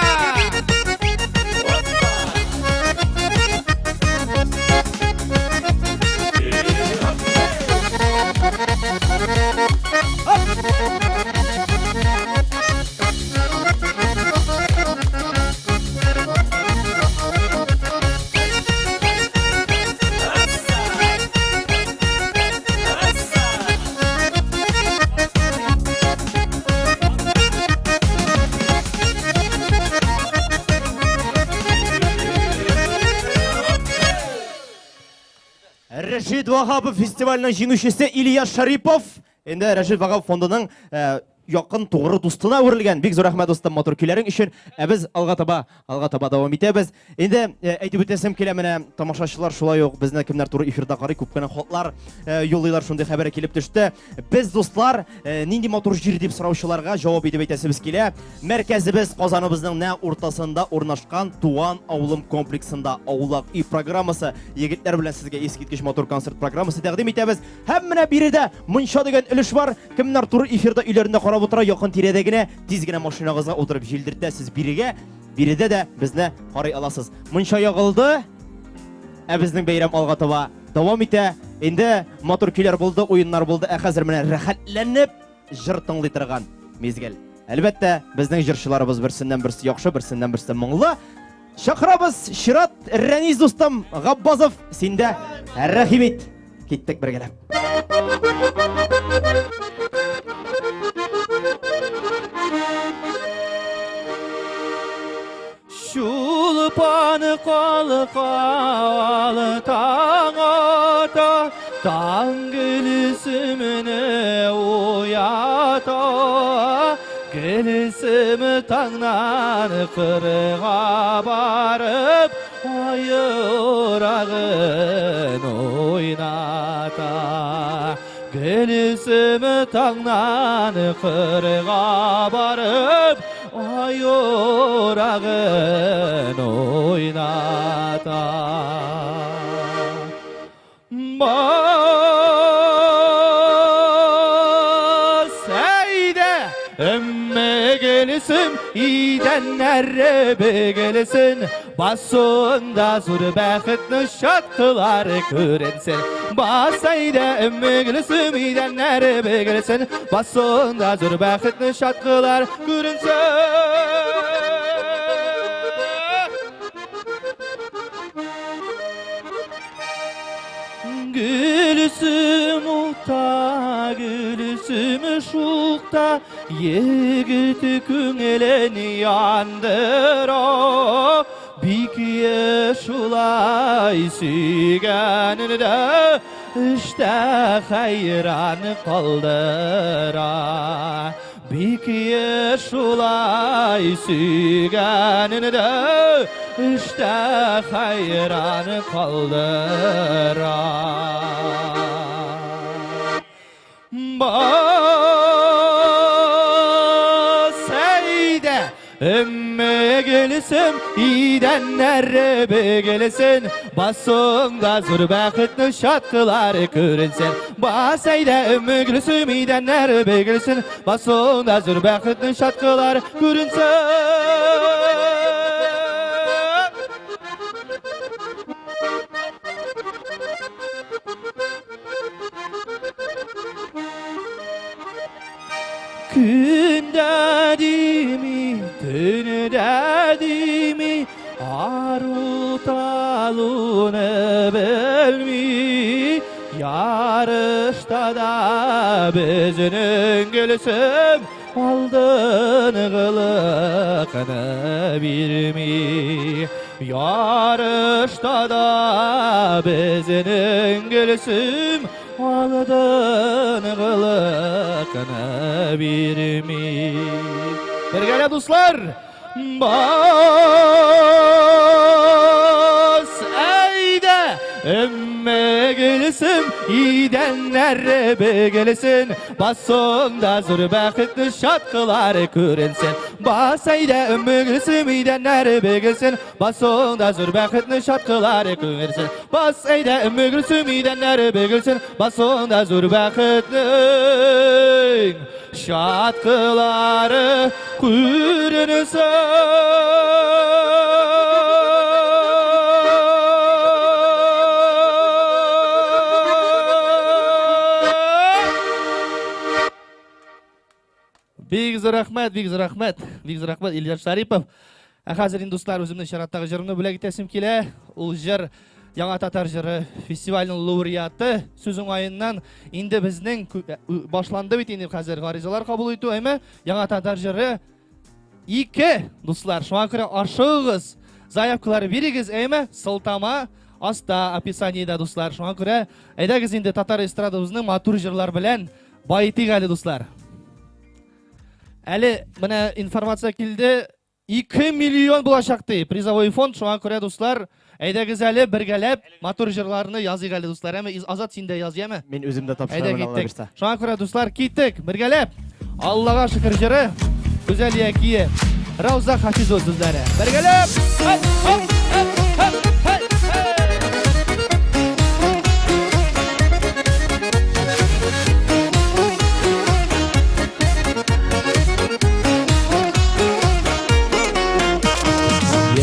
Рәшит Ваһапов фестиваленең җиңүчесе Ильяс Шарипов. Инде Рәшит Ваһапов фондының э, якын тугры дустына әверелгән. Бик зур рәхмәт, дустым, матур көйләрең өчен. Ә без алга таба, алга таба дәвам итәбез. Инде э, әйтеп үтәсем килә, менә тамашачылар шулай ук безне кемнәр туры эфирда карый, күп кенә хатлар э, юллыйлар, шундый хәбәр килеп төште. Без, дуслар, э, нинди матур җир дип сораучыларга җавап итеп әйтәсебез килә. Мәркәзебез Казаныбызның нәкъ уртасында урнашкан Туган авылым комплексында Аулак өй программасы. Егетләр белән сезгә искиткеч матур концерт программасы тәкъдим итәбез. Һәм менә биредә мунча дигән өлеш бар. Кемнәр туры эфирда өйләрендә карап утыра, якын тирәдә генә тиз генә машинагызга утырып җилдертәсез бирегә. Биредә дә безне карый аласыз. Мунча ягылды, ә безнең бәйрәм алга таба дәвам итә. Инде матур көйләр булды, уеннар булды. Ә хәзер менә рәхәтләнеп җыр тыңлый торган мизгел. Әлбәттә, безнең җырчыларыбыз берсеннән берсе яхшы, берсеннән берсе моңлы. Чакырабыз, чират Рәнис дустым Габбазов, синдә рәхим ит. Киттек бергәләп. Чулпан калка таң ата, таң гөлсемне уята. Гөлсем таңнан кырга барып, айырагын уйната. Гөлсем таңнан кырга барып, айырагын уйната. Бас әйдә, өмме гөлсем, идәннәр бөгелсен, басында зур бәхетне шаткылар күренсен. Бас әйдә, өмме гөлсем, идәннәр бөгелсен, басында зур бәхетне шаткылар күренсен. Гөлсем ута, гөлсем шукта, егет күңелен яндыра. Бик шулай сөйгәнендә, эштә хәйран калдыра. Бик шулай сөйгәнендә, эштә хәйран калдыра. Бас әйдә, өмме гөлсем, идәннәр бөгелсен, басыңда зур бәхетне шаткылар күренсен. Бас әйдә, өмме гөлсем, идәннәр бөгелсен, басыңда зур бәхетне шаткылар күренсен. Көндә дими, төндә дими, ару талуны белми, ярышта да безнең Гөлсем алдынгылыкны бирми. Ярышта да безнең Гөлсем алдынгылыкны бирми. Бергәләп, дуслар! Бас әйдә, өмме Гөлсем, идәннәре бөгелсен, басыңда зур бәхетне чаткылары күренсен. Бас әйдә, Өммегөлсем, идәннәре бөгелсен, басыңда зур бәхетне чаткылары күренсен. Бас әйдә, Өммегөлсем, идәннәре бөгелсен, басыңда зур бәхетнең чаткылары күренсен. Бик зур рәхмәт, бик зур рәхмәт, бик зур рәхмәт, Илдар Шарипов. Ә хәзер инде, дуслар, үземнең чираттагы җырымны бүләк итәсем килә. Ул җыр Яңа татар җыры фестиваленең лауреаты. Сүз уңаеннан, инде безнең башланды бит инде хәзер гаризалар кабул итү, әмма Яңа татар җыры 2, дуслар, шуңа күрә ашыгыгыз, заявкалар бирегез, әмма сылтама аста описаниедә, дуслар. Шуңа күрә әйдәгез инде татар эстрадабызны матур җырлар белән баетыйк әле, дуслар. Әле менә информация килде, 2 миллион булачак ди призовой фонд. Шуңа күрә, дуслар, әйдәгез әле бергәләп матур җырларны языйк әле, дуслар. Әмма Азат, син дә яз, яме? Мин үзем дә Әйдә тапшырамын, Алла киттек. бирсә. Шуңа күрә, дуслар, киттек бергәләп. Аллага шөкер җыры, Гүзәлия көе, Рауза Хафизова сүзләре. Бергәләп! Хоп, хоп, хоп, хоп, хей, хей!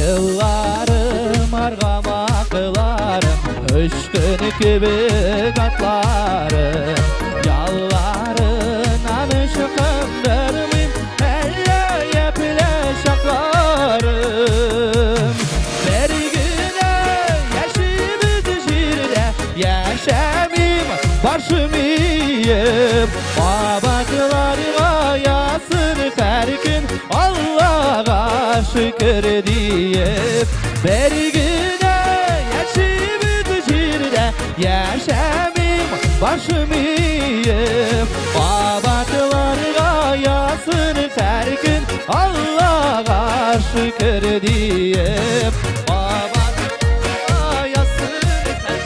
Елларым аргамакларым, Очкын кебек атларым, Ялларыннан ычкындырмыйм, Әллә япьле чакларым. Бер генә яшибез җирдә, Яшәмим башым иеп, Кабатларга язсын һәр көн Аллага шөкер диеп. Бер генә яшибез җирдә, Яшәмим башым иеп, Кабатларга язсын һәр көн Аллага шөкер диеп. Кабатларга язсын һәр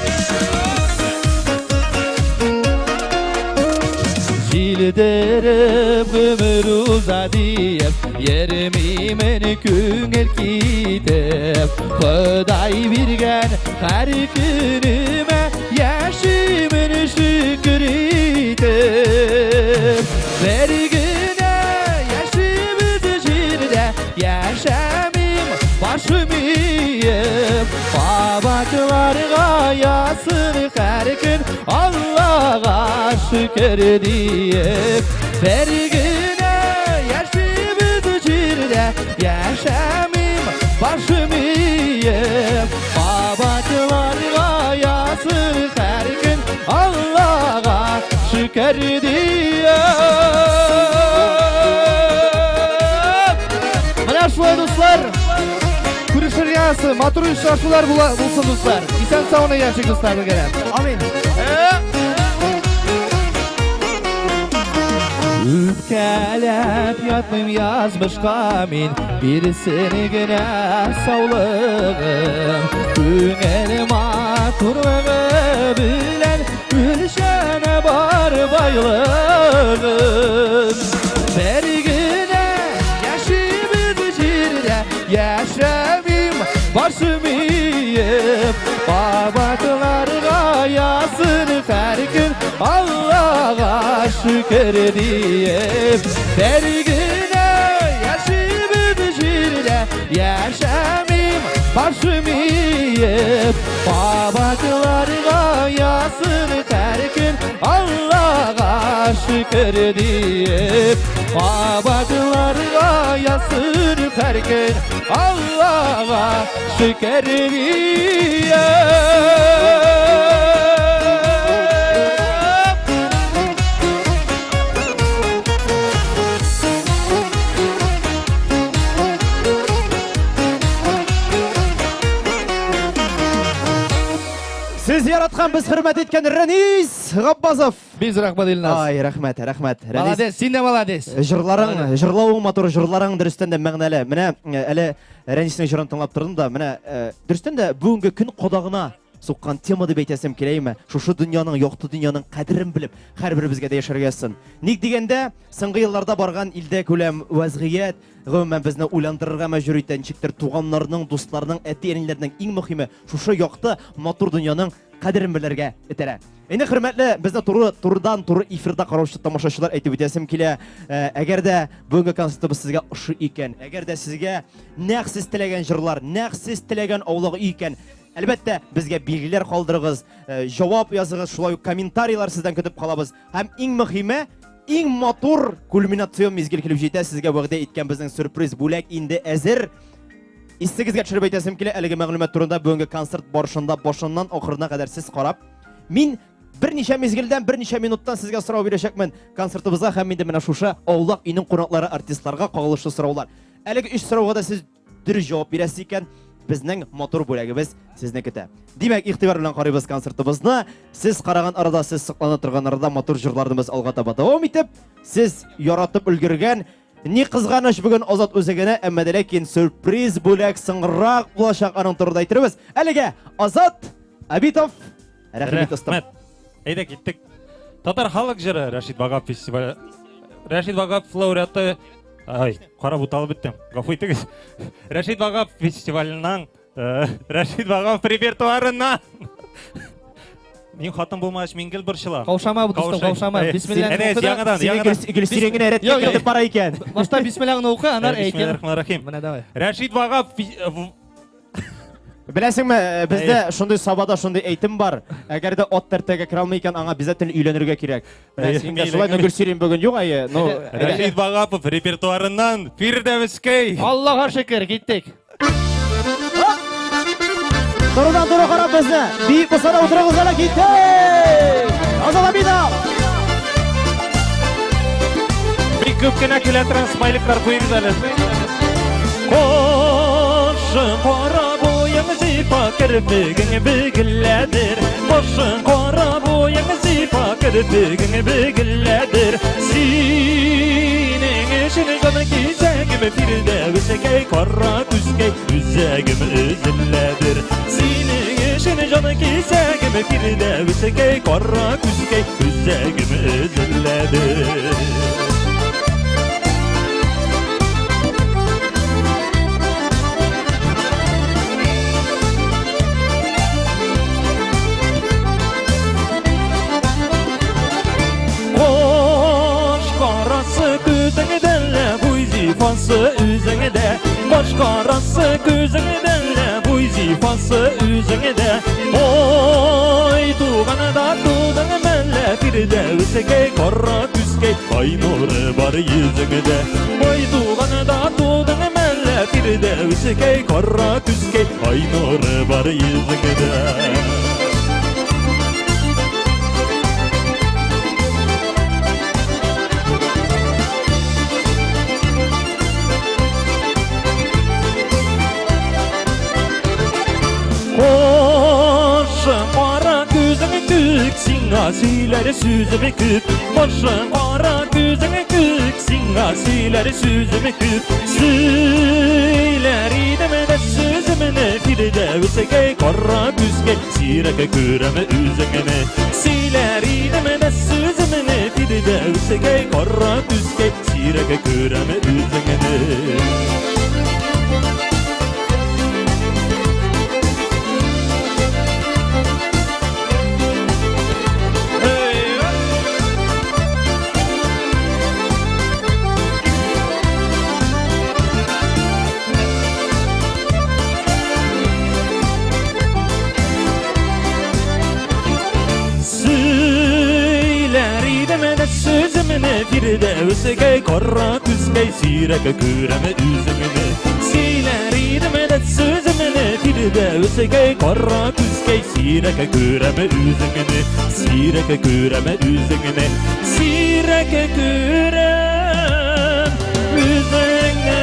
Җилдереп гомер уза диеп, Йөрмимен күңел китеп. Ходай биргән һәр көнемә Яшимен шөкер итеп. Бер генә яшибез җирдә, Яшәмим башым иеп, Кабатларга язсын һәр көн Аллага шөкер диеп. Бер генә яшибез җирдә, Яшәмим башым иеп, Кабатларга язсын һәр көн Аллага шөкер диеп. Менә шулай, дуслар. Күрешергә язсын, матур очрашулар булсын, дуслар. Исән сау яшик, дуслар, бергәләп. Амин. Үпкәләп ятмыйм язмышка мин, Бирсен генә саулыгым. Күңел матурлыгы белән Үлчәнә бар байлыгым. Бер генә яшибез җирдә, Яшәмим башым иеп, Кабатларга язсын һәр көн Аллага шөкер диеп. Бер генә яшибез җирдә, Яшәмим башым иеп, Кабатларга язсын һәр көн Аллага шөкер диеп. Кабатларга язсын һәр көн Аллага шөкер диеп. Сез яраткан, без хөрмәт иткән Рәнис Габбазов. Бик рәхмәт, Илназ. Ай, рәхмәт, рәхмәт. Рәнис, Молодец, син дә молодец. Җырларың, җырлавың матур, җырларың дөрестән дә мәгънәле. Менә әле Рәниснең җырын тыңлап тордым да, менә дөрестән дә бүгенге көн кадагына суккан тема дип әйтәсем киләме? Шушы дөньяның, якты дөньяның кадерен белеп, һәрберебезгә дә яшәргә язсын. Ник дигәндә, соңгы елларда барган илдә күләм вәзгыять, гомумән безне уйландырырга мәҗбүр итә, ничектер туганнарның, дусларның, әти-әниләрнең иң мөһиме шушы якты, матур дөньяның кадерен белергә этәрә. Инде хөрмәтле безне туры турыдан туры эфирда караучы тамашачылар әйтеп үтәсем килә. Э, әгәр дә бүгенге концертыбыз сезгә ошый икән, әгәр дә сезгә нәкъ сез теләгән җырлар, нәкъ сез теләгән аулак өй икән, әлбәттә, безгә билгеләр калдырыгыз, э, җавап языгыз, шулай ук комментарийлар сездән көтеп калабыз. Һәм иң мөһиме, иң матур кульминацион мизгел килеп җитә, сезгә вәгъдә иткән безнең сюрприз бүләк инде әзер. Исегезгә төшереп әйтәсем килә, әлеге мәгълүмат турында бүгенге концерт барышында башыннан ахырына кадәр сез карап, мин берничә мизгелдән, берничә минуттан сезгә сорау бирәчәкмен концертыбызга һәм инде менә шушы аулак өйнең кунаклары артистларга кагылышлы сораулар. Әлеге өч сорауга да сез дөрес җавап бирәсез икән, безнең матур бүләгебез сезне көтә. Димәк, игътибар белән карыйбыз концертыбызны. Сез караган арада, сез соклана торган арада матур җырларны без алга таба дәвам итеп, сез яратып өлгергән Ни кызганыч, бүген Азат үзе генә, әмма дә ләкин сюрприз бүләк соңрак булачак, аның турында әйтербез. Әлегә Азат Абитов, рәхим ит, остам. Рәхмәт. Әйдә киттек. Татар халык җыры Рәшит Вагап фестивале. Рәшит Вагап лауреаты. Ай, карап уталып беттем. Гафу итегез. Рәшит Вагап фестиваленнән, Рәшит Вагап репертуарыннан. Мин хатын булмагач, мин гел борчылам. Каушама, дустым, каушама. Бисмиллаһ. Әнә, яңадан, яңадан. Гөлсирин генә рәткә кертеп бара икән. Башта бисмиллаһны укы, аннан әйт. Бисмиллаһир-рахманир-рахим. Менә давай. Рәшит Вагап Беләсеңме, бездә шундый Сабада шундый әйтем бар. Әгәр дә ат тәртәгә керә алмый икән, аңа обязательно өйләнергә кирәк. Менә син дә шулай, Гөлсирин бүген юк әйе. Ну, Рәшит Вагапов репертуарыннан Фирдәвескәй. Аллага шөкер, киттек. Турыдан туры карап безне. Биек булса да утырыгыз әле киттек. Азат Абидов. Бик күп кенә килә торган смайликлар куегыз әле. Башың кара буең зифа керпегең бөгеләдер. Башың кара буең зифа керпегең бөгеләдер. Синең өчен җан кисәгем Фирдәвескәй кара күзкәй үзәгем өзеләдер. Синең өчен җан кисәгем Фирдәвескәй кара күзкәй үзәгем өзеләдер. Баш карасы күзеңдә лә буй зифасы үзеңдә. Баш карасы күзеңдә лә буй зифасы үзеңдә. Ой, туганда тудың мәллә Фирдәвескәй кара күзкәй ай нуры бар йөзеңдә. Ой, туганда тудың мәллә Фирдәвескәй кара күзкәй ай нуры бар йөзеңдә. Башың кара күзең күк, сиңа сөйләр сүзем күп. Башың кара күзең күк, сиңа сөйләр сүзем күп. Сөйләр идем дә сүземне Фирдәвескәй кара күзкәй, сирәк күрәм үзеңне. Сөйләр идем дә сүземне Фирдәвескәй кара күзкәй, сирәк күрәм үзеңне. Сөйләр идем дә сүземне Фирдәвескәй кара күзкәй, сирәк күрәм үзеңне. Сөйләр идем дә сүземне Фирдәвескәй кара күзкәй, сирәк күрәм үзеңне. Сирәк күрәм үзеңне. Сирәк күрәм үзеңне.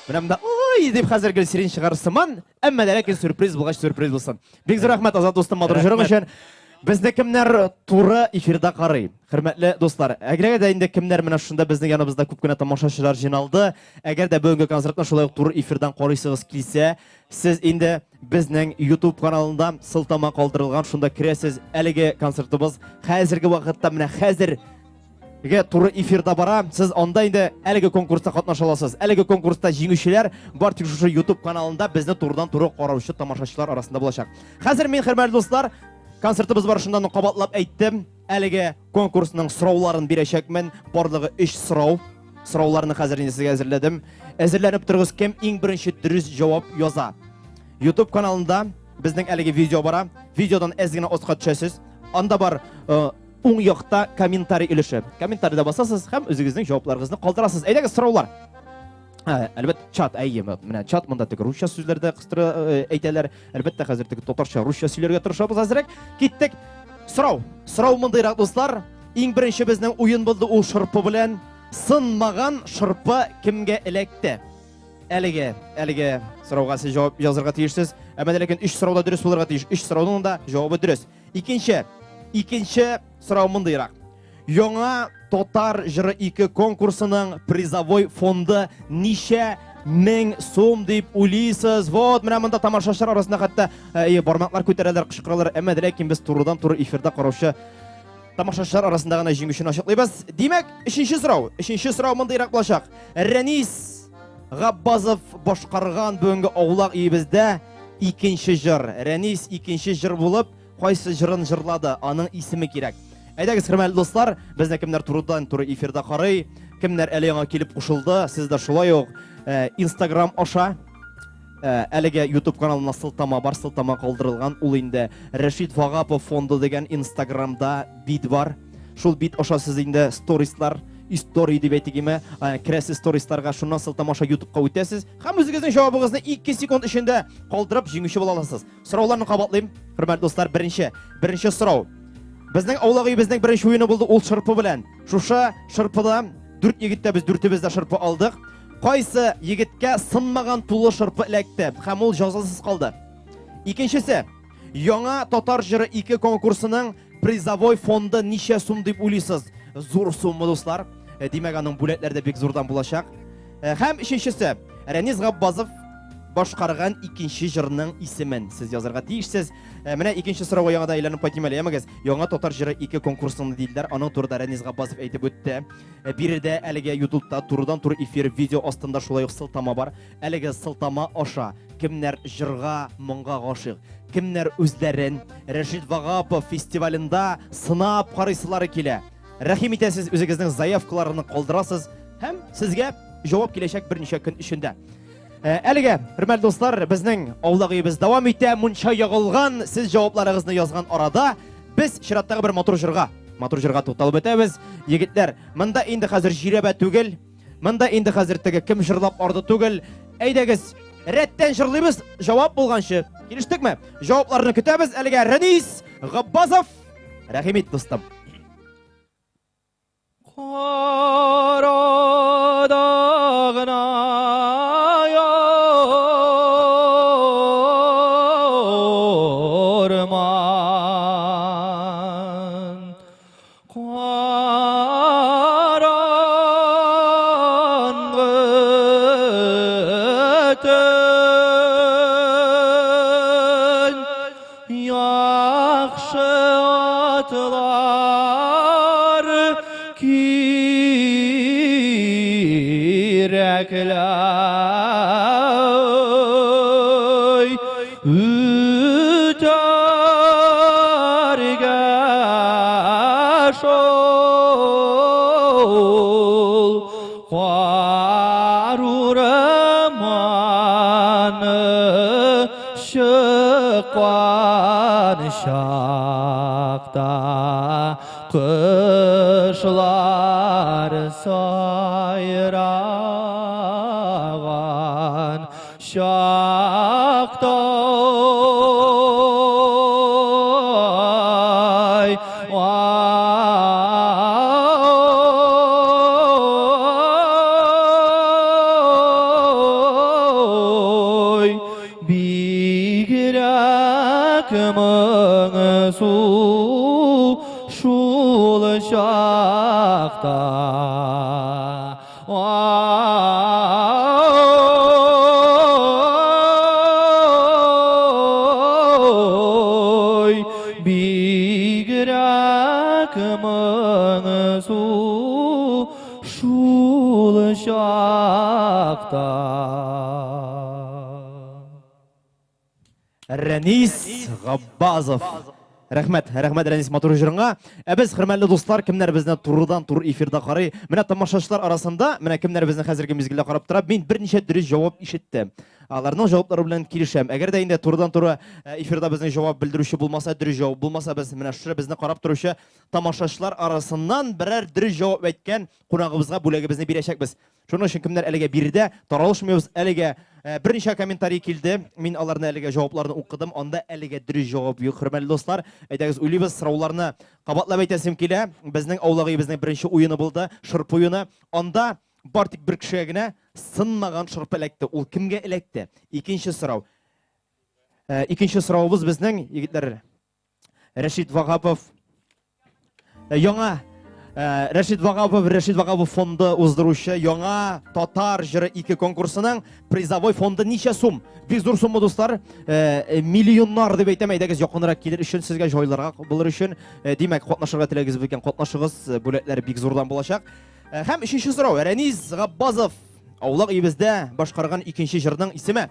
Менә монда ой дип хәзер Гөлсирин чыгар сыман, әмма дә ләкин сюрприз булгач сюрприз булсын. Бик зур рәхмәт Азат дустым матур җырың өчен. Безне кемнәр туры эфирда карый? Хөрмәтле дуслар, әгәр дә инде кемнәр менә шунда безнең яныбызда күп кенә тамашачылар җыйналды, әгәр дә бүгенге концертны шулай ук туры эфирдан карыйсыгыз килсә, сез инде безнең YouTube каналында сылтама калдырылган, шунда керәсез. Әлеге концертыбыз хәзерге вакытта менә хәзер туры эфирда бара. Сез анда инде әлеге конкурста катнаша аласыз. Әлеге конкурста җиңүчеләр бар тик шушы YouTube каналында безне турыдан-туры караучы тамашачылар арасында булачак. Хәзер мин, хөрмәтле дуслар, концертыбыз барышында кабатлап әйттем. Әлеге конкурсның сорауларын бирәчәкмен. Барлыгы 3 сорау. Сорауларны хәзер инде сезгә әзерләдем. Әзерләнеп торыгыз, кем иң беренче дөрес җавап яза. YouTube каналында безнең әлеге видео бара. Видеодан әз генә аска төшәсез. Анда бар уң якта комментарий өлеше. Комментарийда басасыз һәм үзегезнең җавапларыгызны калдырасыз. Әйдәгез сораулар. Әлбәттә, чат, әйе, менә чат монда теге русча сүзләрдә кыстыра әйтәләр. Әлбәттә, хәзер теге татарча, русча сөйләргә тырышабыз әзрәк. Киттек. Сорау. Сорау мондыйрак, дуслар. Иң беренче безнең уен булды ул шырпы белән. Сынмаган шырпы кемгә эләкте? Әлеге сорауга сез җавап язырга тиешсез. Әмма ләкин 3 сорау да дөрес булырга тиеш. 3 сорауның да җавабы дөрес. Икенче сорау мондыйрак. Яңа татар җыры 2 конкурсының призовой фонды ничә мең сум дип уйлыйсыз? Вот, менә монда тамашачылар арасында хәтта бармаклар күтәрәләр, кычкыралар. Әмма ләкин без турыдан-туры эфирда караучы тамашачылар арасында гына җиңүчене ачыклыйбыз. Димәк, өченче сорау. Өченче сорау мондыйрак булачак. Рәнис Габбазов башкарган бүгенге аулак өебездә икенче җыр. Рәнис икенче җыр булып кайсы җырын җырлады? Аның исеме кирәк. Әйдәгез, хөрмәтле дуслар, безне кемнәр турыдан-туры эфирда карый, кемнәр әле яңа килеп кушылды, сез дә шулай ук Instagram аша әлеге YouTube каналына сылтама бар, сылтама калдырылган. Ул инде Рәшит Вагапов фонды дигән Instagramда бит бар. Шул бит аша сез инде сторислар, история дип әйтик име, керәсез сторисларга, шуннан сылтама аша YouTubeка үтәсез һәм үзегезнең җавабыгызны 2 секунд эчендә калдырып җиңүче була аласыз. Сорауларны кабатлыйм, хөрмәтле дуслар. Беренче сорау. Безнең аулак өебезнең беренче уены булды ул шырпы белән. Шушы шырпыда 4 егеттә без дүртебез дә шырпы алдык. Кайсы егеткә сынмаган тулы шырпы эләкте һәм ул җәзасыз калды? Икенчесе, Яңа татар җыры 2 конкурсының призовой фонды ничә сум дип уйлыйсыз? Зур сумма, дуслар. Димәк, аның бүләкләре дә бик зурдан булачак. Һәм өченчесе, Рәнис Габбазов башкарган икенче җырның исемен сез язарга тиешсез. Менә икенче сорауга яңадан әйләнеп кайтыйм әле, әмәгез. Яңа татар җыры 2 конкурсының диделәр. Аның турында Рәнис Габбазов әйтеп үтте. Биредә әлеге YouTube'та турыдан-туры эфир видео астында шулай ук сылтама бар. Әлеге сылтама аша кемнәр җырга, моңга гашыйк, кемнәр үзләрен Рәшит Вагапов фестивалендә сынап карыйсылары килә. Рәхим итәсез, үзегезнең заявкаларны калдырасыз һәм сезгә җавап киләчәк берничә көн эчендә. Әлегә, хөрмәтле дуслар, безнең аулак өебез дәвам итә. Мунча ягылган, сез җавапларыгызны язган арада без чираттагы бер матур җырга тукталып үтәбез. Егетләр, монда инде хәзер жирәбә түгел, монда инде хәзер теге кем җырлап арды түгел. Әйдәгез, рәттән җырлыйбыз, җавап булганчы. Килештекме? Җавапларны көтәбез. Әлегә Рәнис Габбазов, рәхим ит, дустым. Карадагына yorman, Караңгы төн, яхшы атлар кирәкләй, үтәргә шул кар урманы чыккан чакта кошлар сайраган чакта. Ай, бигрәк моңлы. моңсу шул чакта. Ой, бигрәк моңсу шул чакта. Рәнис Габбазов. Рәхмәт, рәхмәт Рәнис матур җырыңа. Ә без, хөрмәтле дуслар, кемнәр безне турыдан тур эфирда карый? Менә тамашачылар арасында, менә кемнәр безне хәзерге мизгелдә карап тора, мин берничә дөрес җавап ишеттем. Аларның җаваплары белән килешәм. Әгәр дә инде турыдан туры э, эфирда безнең җавап белдерүче булмаса, дөрес җавап булмаса, без менә шушы безне карап торучы тамашачылар арасыннан берәр дөрес җавап әйткән кунагыбызга бүләгебезне бирәчәкбез. Шуның өчен кемнәр әлегә биредә, таралышмыйбыз. Әлегә э, берничә комментарий килде. Мин аларны әлегә җавапларны укыдым. Анда әлегә дөрес җавап юк, хөрмәтле дуслар. Әйдәгез, уйлыйбыз, сорауларны кабатлап әйтәсем килә. Безнең аулак өебезнең беренче уены булды, шырпы уены. Анда бар тик бер кешегә генә сынмаган шырпы эләкте. Ул кемгә эләкте? Икенче сорау. Э, икенче соравыбыз безнең, егетләр, Рәшит Вагапов э, яңа э, Рәшит Вагапов, Рәшит Вагапов фонды уздыручы яңа татар җыры 2 конкурсының призовой фонды ничә сум? Бик зур сумма, дуслар. Э, миллионнар дип әйтәм, әйдәгез якынрак килер өчен, сезгә җайлырак булыр өчен. Димәк, катнашырга теләгегез булган катнашыгыз, бүләкләр бик зурдан булачак. Һәм өченче сорау, Рәнис Габбазов аулак өебездә башкарган икенче җырның исеме.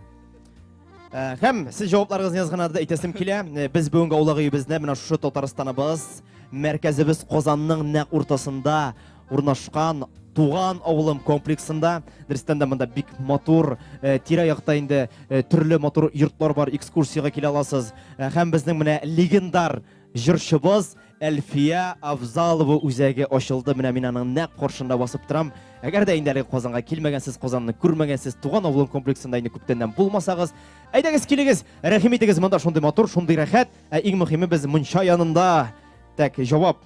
Э, һәм сез җавапларыгызны язганнарда әйтәсем килә. Э, без бүгенге аулак өебездә менә шушы Татарстаныбыз, мәркәзебез Казанның нәкъ уртасында урнашкан Туган авылым комплексында. Дөрестән дә монда бик матур, э, тирә-якта инде төрле матур йортлар бар, экскурсиягә килә аласыз. Һәм безнең менә легендар җырчыбыз Әлфия Авзалова үзәге ачылды. Менә мин аның нәкъ каршында басып торам. Әгәр дә инде әле Казанга килмәгәнсез, Казанны күрмәгәнсез, туган авылым комплексында инде күптәннән булмасагыз, әйдәгез килегез, рәхим итегез, монда шундый матур, шундый рәхәт. Ә иң мөһиме без мунча янында. Так, җавап.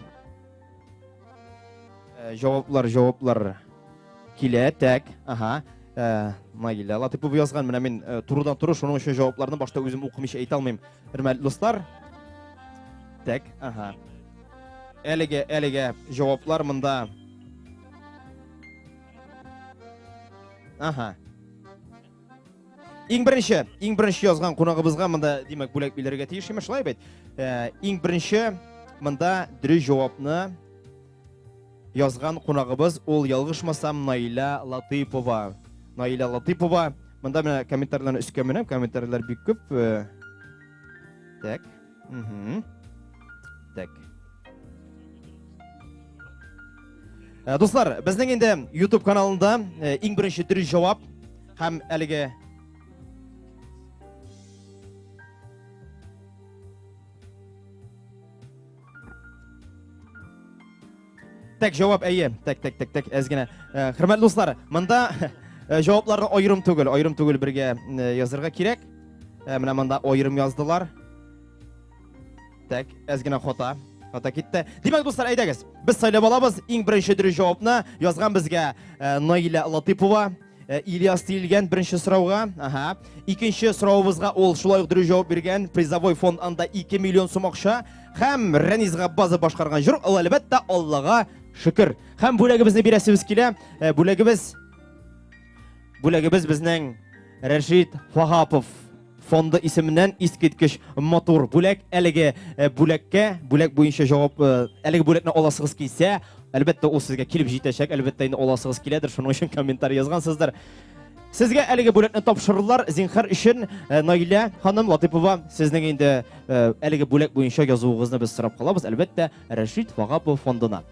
Э, җаваплар, җаваплар килә, так, ага. Э, Наилә Латыпова язган, менә мин э, турыдан туры шуның өчен җавапларны башта үзем укымыйча әйтә алмыйм. Хөрмәтле дуслар. Так, ага. Әлегә, әлегә җаваплар монда. Ага. Иң беренче, иң беренче язган кунагыбызга монда, димәк, бүләк бирергә тиеш имеш, шулай бит? Э, иң беренче монда дөрес җавапны язган кунагыбыз ул ялгышмасам Наилә Латыйпова. Наилә Латыйпова. Монда менә комментарийларны өскә менәм, комментарийлар бик күп. Э, так. Угу. Так. Э, дуслар, безнең инде YouTube каналында э, иң беренче дөрес җавап һәм әлеге Так, җавап әйе. Так, так, так, так, әз генә. Э, хөрмәтле дуслар, монда э, җавапларны аерым түгел, аерым түгел бергә э, язырга кирәк. Менә монда аерым яздылар. Так, әз генә хата. Хата китте. Димәк, дуслар, әйдәгез. Без сайлап алабыз иң беренче дөрес җавапны язган безгә Наилә Латыпова. Э, Ильяс диелгән беренче сорауга. Ага. Икенче соравыбызга ул шулай ук дөрес җавап биргән. Призовой фонд анда 2 миллион сум акча. Һәм Рәнис Габбазов башкарган җыр ул әлбәттә Аллага шөкер. Һәм бүләгебезне бирәсебез килә. Э, бүләгебез бүләгебез безнең Рәшит Ваһапов фонды исеменнән искиткеч матур бүләк. Әлеге э, бүләккә, бүләк буенча җавап, э, әлеге бүләкне аласыгыз килсә, әлбәттә, ул сезгә килеп җитәчәк, әлбәттә, инде аласыгыз киләдер, шуның өчен комментарий язгансыздыр. Сезгә әлеге бүләкне тапшырырлар, зинхар өчен э, Наилә ханым Латыпова, сезнең инде әлеге бүләк буенча язуыгызны без сорап калабыз, әлбәттә, Рәшит Вагапов фондына.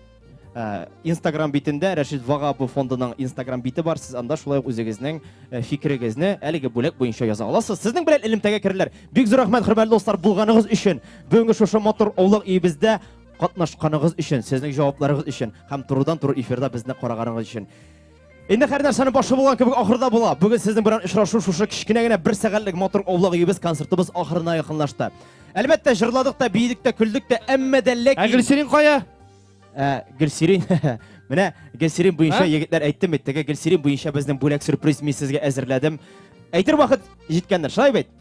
Э, Инстаграм битендә Рәшит Вагапов фондының Инстаграм бите бар. Сез анда шулай ук үзегезнең э, фикерегезне әлеге бүләк буенча яза аласыз. Сезнең белән элемтәгә керерләр. Бик зур рәхмәт, хөрмәтле дуслар, булганыгыз өчен. Бүгенге шушы матур аулак өебездә катнашканыгыз өчен, сезнең җавапларыгыз өчен һәм турыдан-туры эфирда безне караганыгыз өчен. Инде һәр нәрсәнең башы булган кебек ахырда була. Бүген сезнең белән очрашу шушы кечкенә генә бер сәгатьлек матур аулак өебез концертыбыз ахырына якынлашты. Әлбәттә, җырладык та, биедек тә, көлдек тә, әмма дә ләкин... Ә Гөлсирин кая? Ә, Гөлсирин, менә Гөлсирин буенча егетләр әйттем бит, теге Гөлсирин буенча безнең бүләк сюрприз мин сезгә әзерләдем. Әйтер вакыт җиткәндер, шулай бит?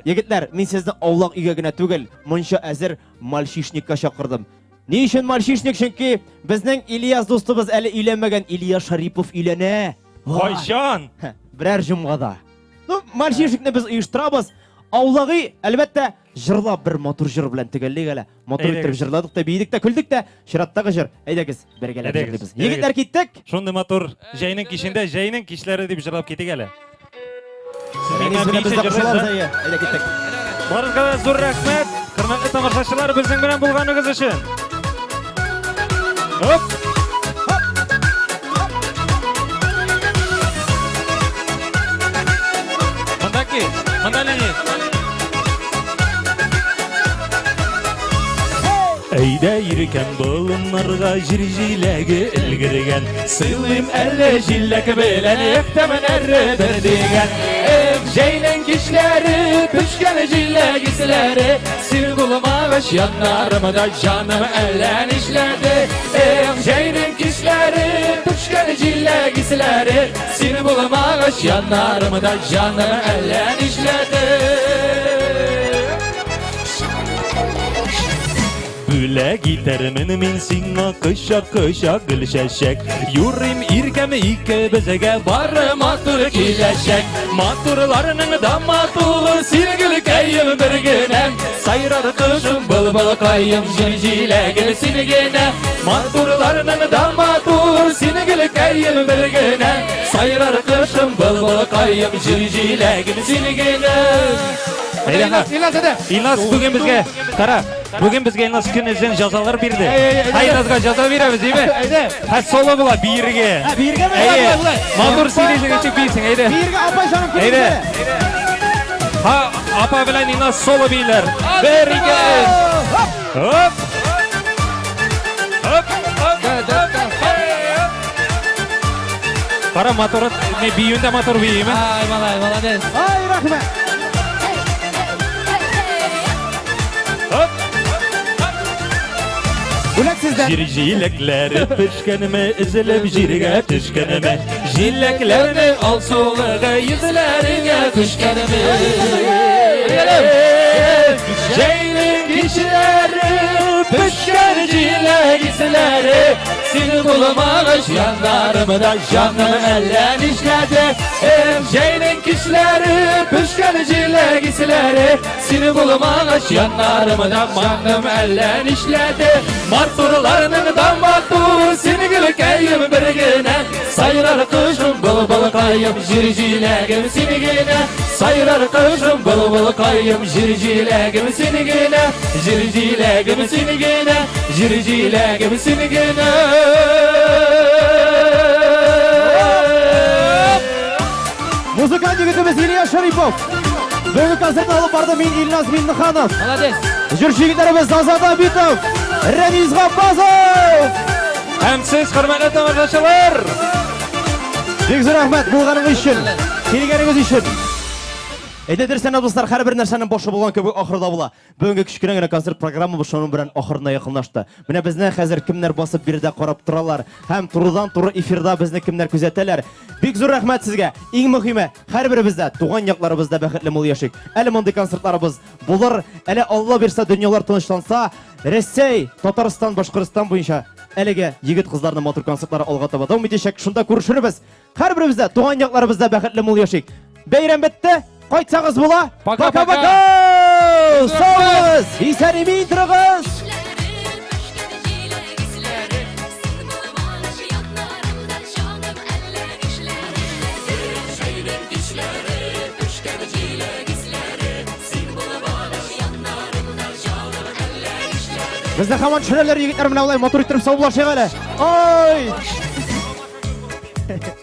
Егетләр, мин сезне аулак өйгә генә түгел, монча әзер мальчишникка чакырдым. Ни өчен мальчишник? Чөнки безнең Ильяс дустыбыз әле өйләнмәгән, Илья Шарипов өйләнә. Кайчан? Берәр җомгада. Ну, мальчишникны без оештырабыз. Аулак өй, әлбәттә, җырлап бер матур җыр белән төгәллик әле. Матур итеп җырладык та, биедек тә, көлдек тә. Чираттагы җыр. Әйдәгез, бергәләп җырлыйбыз. Егетләр, киттек. Шундый матур җәйнең кичендә, җәйнең кичләре дип җырлап китик әле. Әйдә киттек. Барыгызга да зур рәхмәт. Хөрмәтле тамашачылар, безнең белән булганыгыз өчен. Оп! Монда ки, монда Леонид. Әйдә иркәм болыннарга җир җиләге өлгергән. Сыйлыйм әле җиләк белән эх тәмнәре бер дигән. Эх, җәйнең кичләре, пешкән җиләк исләре, син булмагач яннарымда җаным әллә нишләде. Эх, җәйнең кичләре, пешкән җиләк исләре, син булмагач яннарымда җаным әллә нишләде. Бүләк итәрмен мин сиңа кочак-кочак гөл чәчәк. Юрыйм иркәм икебезгә бары матур киләчәк. Матурларның да матуры син гөлкәем бер генә. Сайрар кошым былбылкаем җир җиләгем син генә. Матурларның да матур син гөлкәем бер генә. Сайрар кошым былбылкаем җир җиләгем син генә. Әйдә, Илназ, әйдә. Илназ бүген безгә, кара, бүген безгә Илназ көн өчен җазалар бирде. Әй, әй, әй, Илназга җаза бирәбез, әйме? Әйдә. Һә соло була биергә. Ә, биергәме? Әйе. Болай, болай. Матур сөйләшең өчен бийсең, әйдә. Биергә апай җаным Әйдә. килде. Һа, апа белән Илназ соло бииләр. Бер, ике, өч. Хоп. Хоп, хоп, хоп, хоп. Кара, матур, не биюендә матур бийме? Ай, малай, молодец. Ай, рәхмәт. Хоп. Бүләк сездән. Җир җиләкләре пешкәнме, өзелеп җиргә төшкәнме? Җиләкләрне алсулыгы йөзләреңә төшкәнме? Җәйнең кичләре, пешкән җиләк исләре, син булмагач яннарымда җаным әллә нишләде. Эх, җәйнең кичләре, пешкән җиләк исләре, син булмагач яннарымда җаным әллә нишләде. Матурларның да матур, син гөлкәем бер генә. Сайрар кошым былбылкаем, җир җиләгем син генә. Сайрар кошым былбылкаем, җир җиләгем син генә. Җир җиләгем син генә, җир җиләгем син генә. Музыкант егетебез Илья Шарипов. Бүгенге концертны алып барды мин Илназ Миннеханов. Молодец. Җырчы егетләребез Азат Абитов, Рәмиз Габбазов. Һәм сез, хөрмәтле тамашачылар, Бик зур рәхмәт булганыгыз өчен, килгәнегез өчен. Әйдә дөрестән дә, дуслар, һәрбер нәрсәнең башы булган кебек ахыры да була. Бүгенге кечкенә генә концерт программабыз шуның белән ахырына якынлашты. Менә безне хәзер кемнәр басып биредә карап торалар һәм турыдан-туры эфирда безне кемнәр күзәтәләр. Бик зур рәхмәт сезгә. Иң мөһиме, һәрберебездә туган якларыбызда бәхетле мул яшик. Әле мондый концертларыбыз булыр, әле Алла бирсә дөньялар тынычланса, Рәсәй, Татарстан, Башкортстан буенча әлеге егет-кызларның матур концертлары алга таба дәвам итәчәк. Шунда күрешербез. Һәрберебездә туган якларыбызда бәхетле мул яшик. Бәйрәм бетте. Кайтсагыз була. Пока-пока. Пока-пока. Сау булыгыз. Исән-имин торыгыз. Безне һаман төшерәләр егетләр менә болай матур иттереп саубуллашыйк әле. Ой!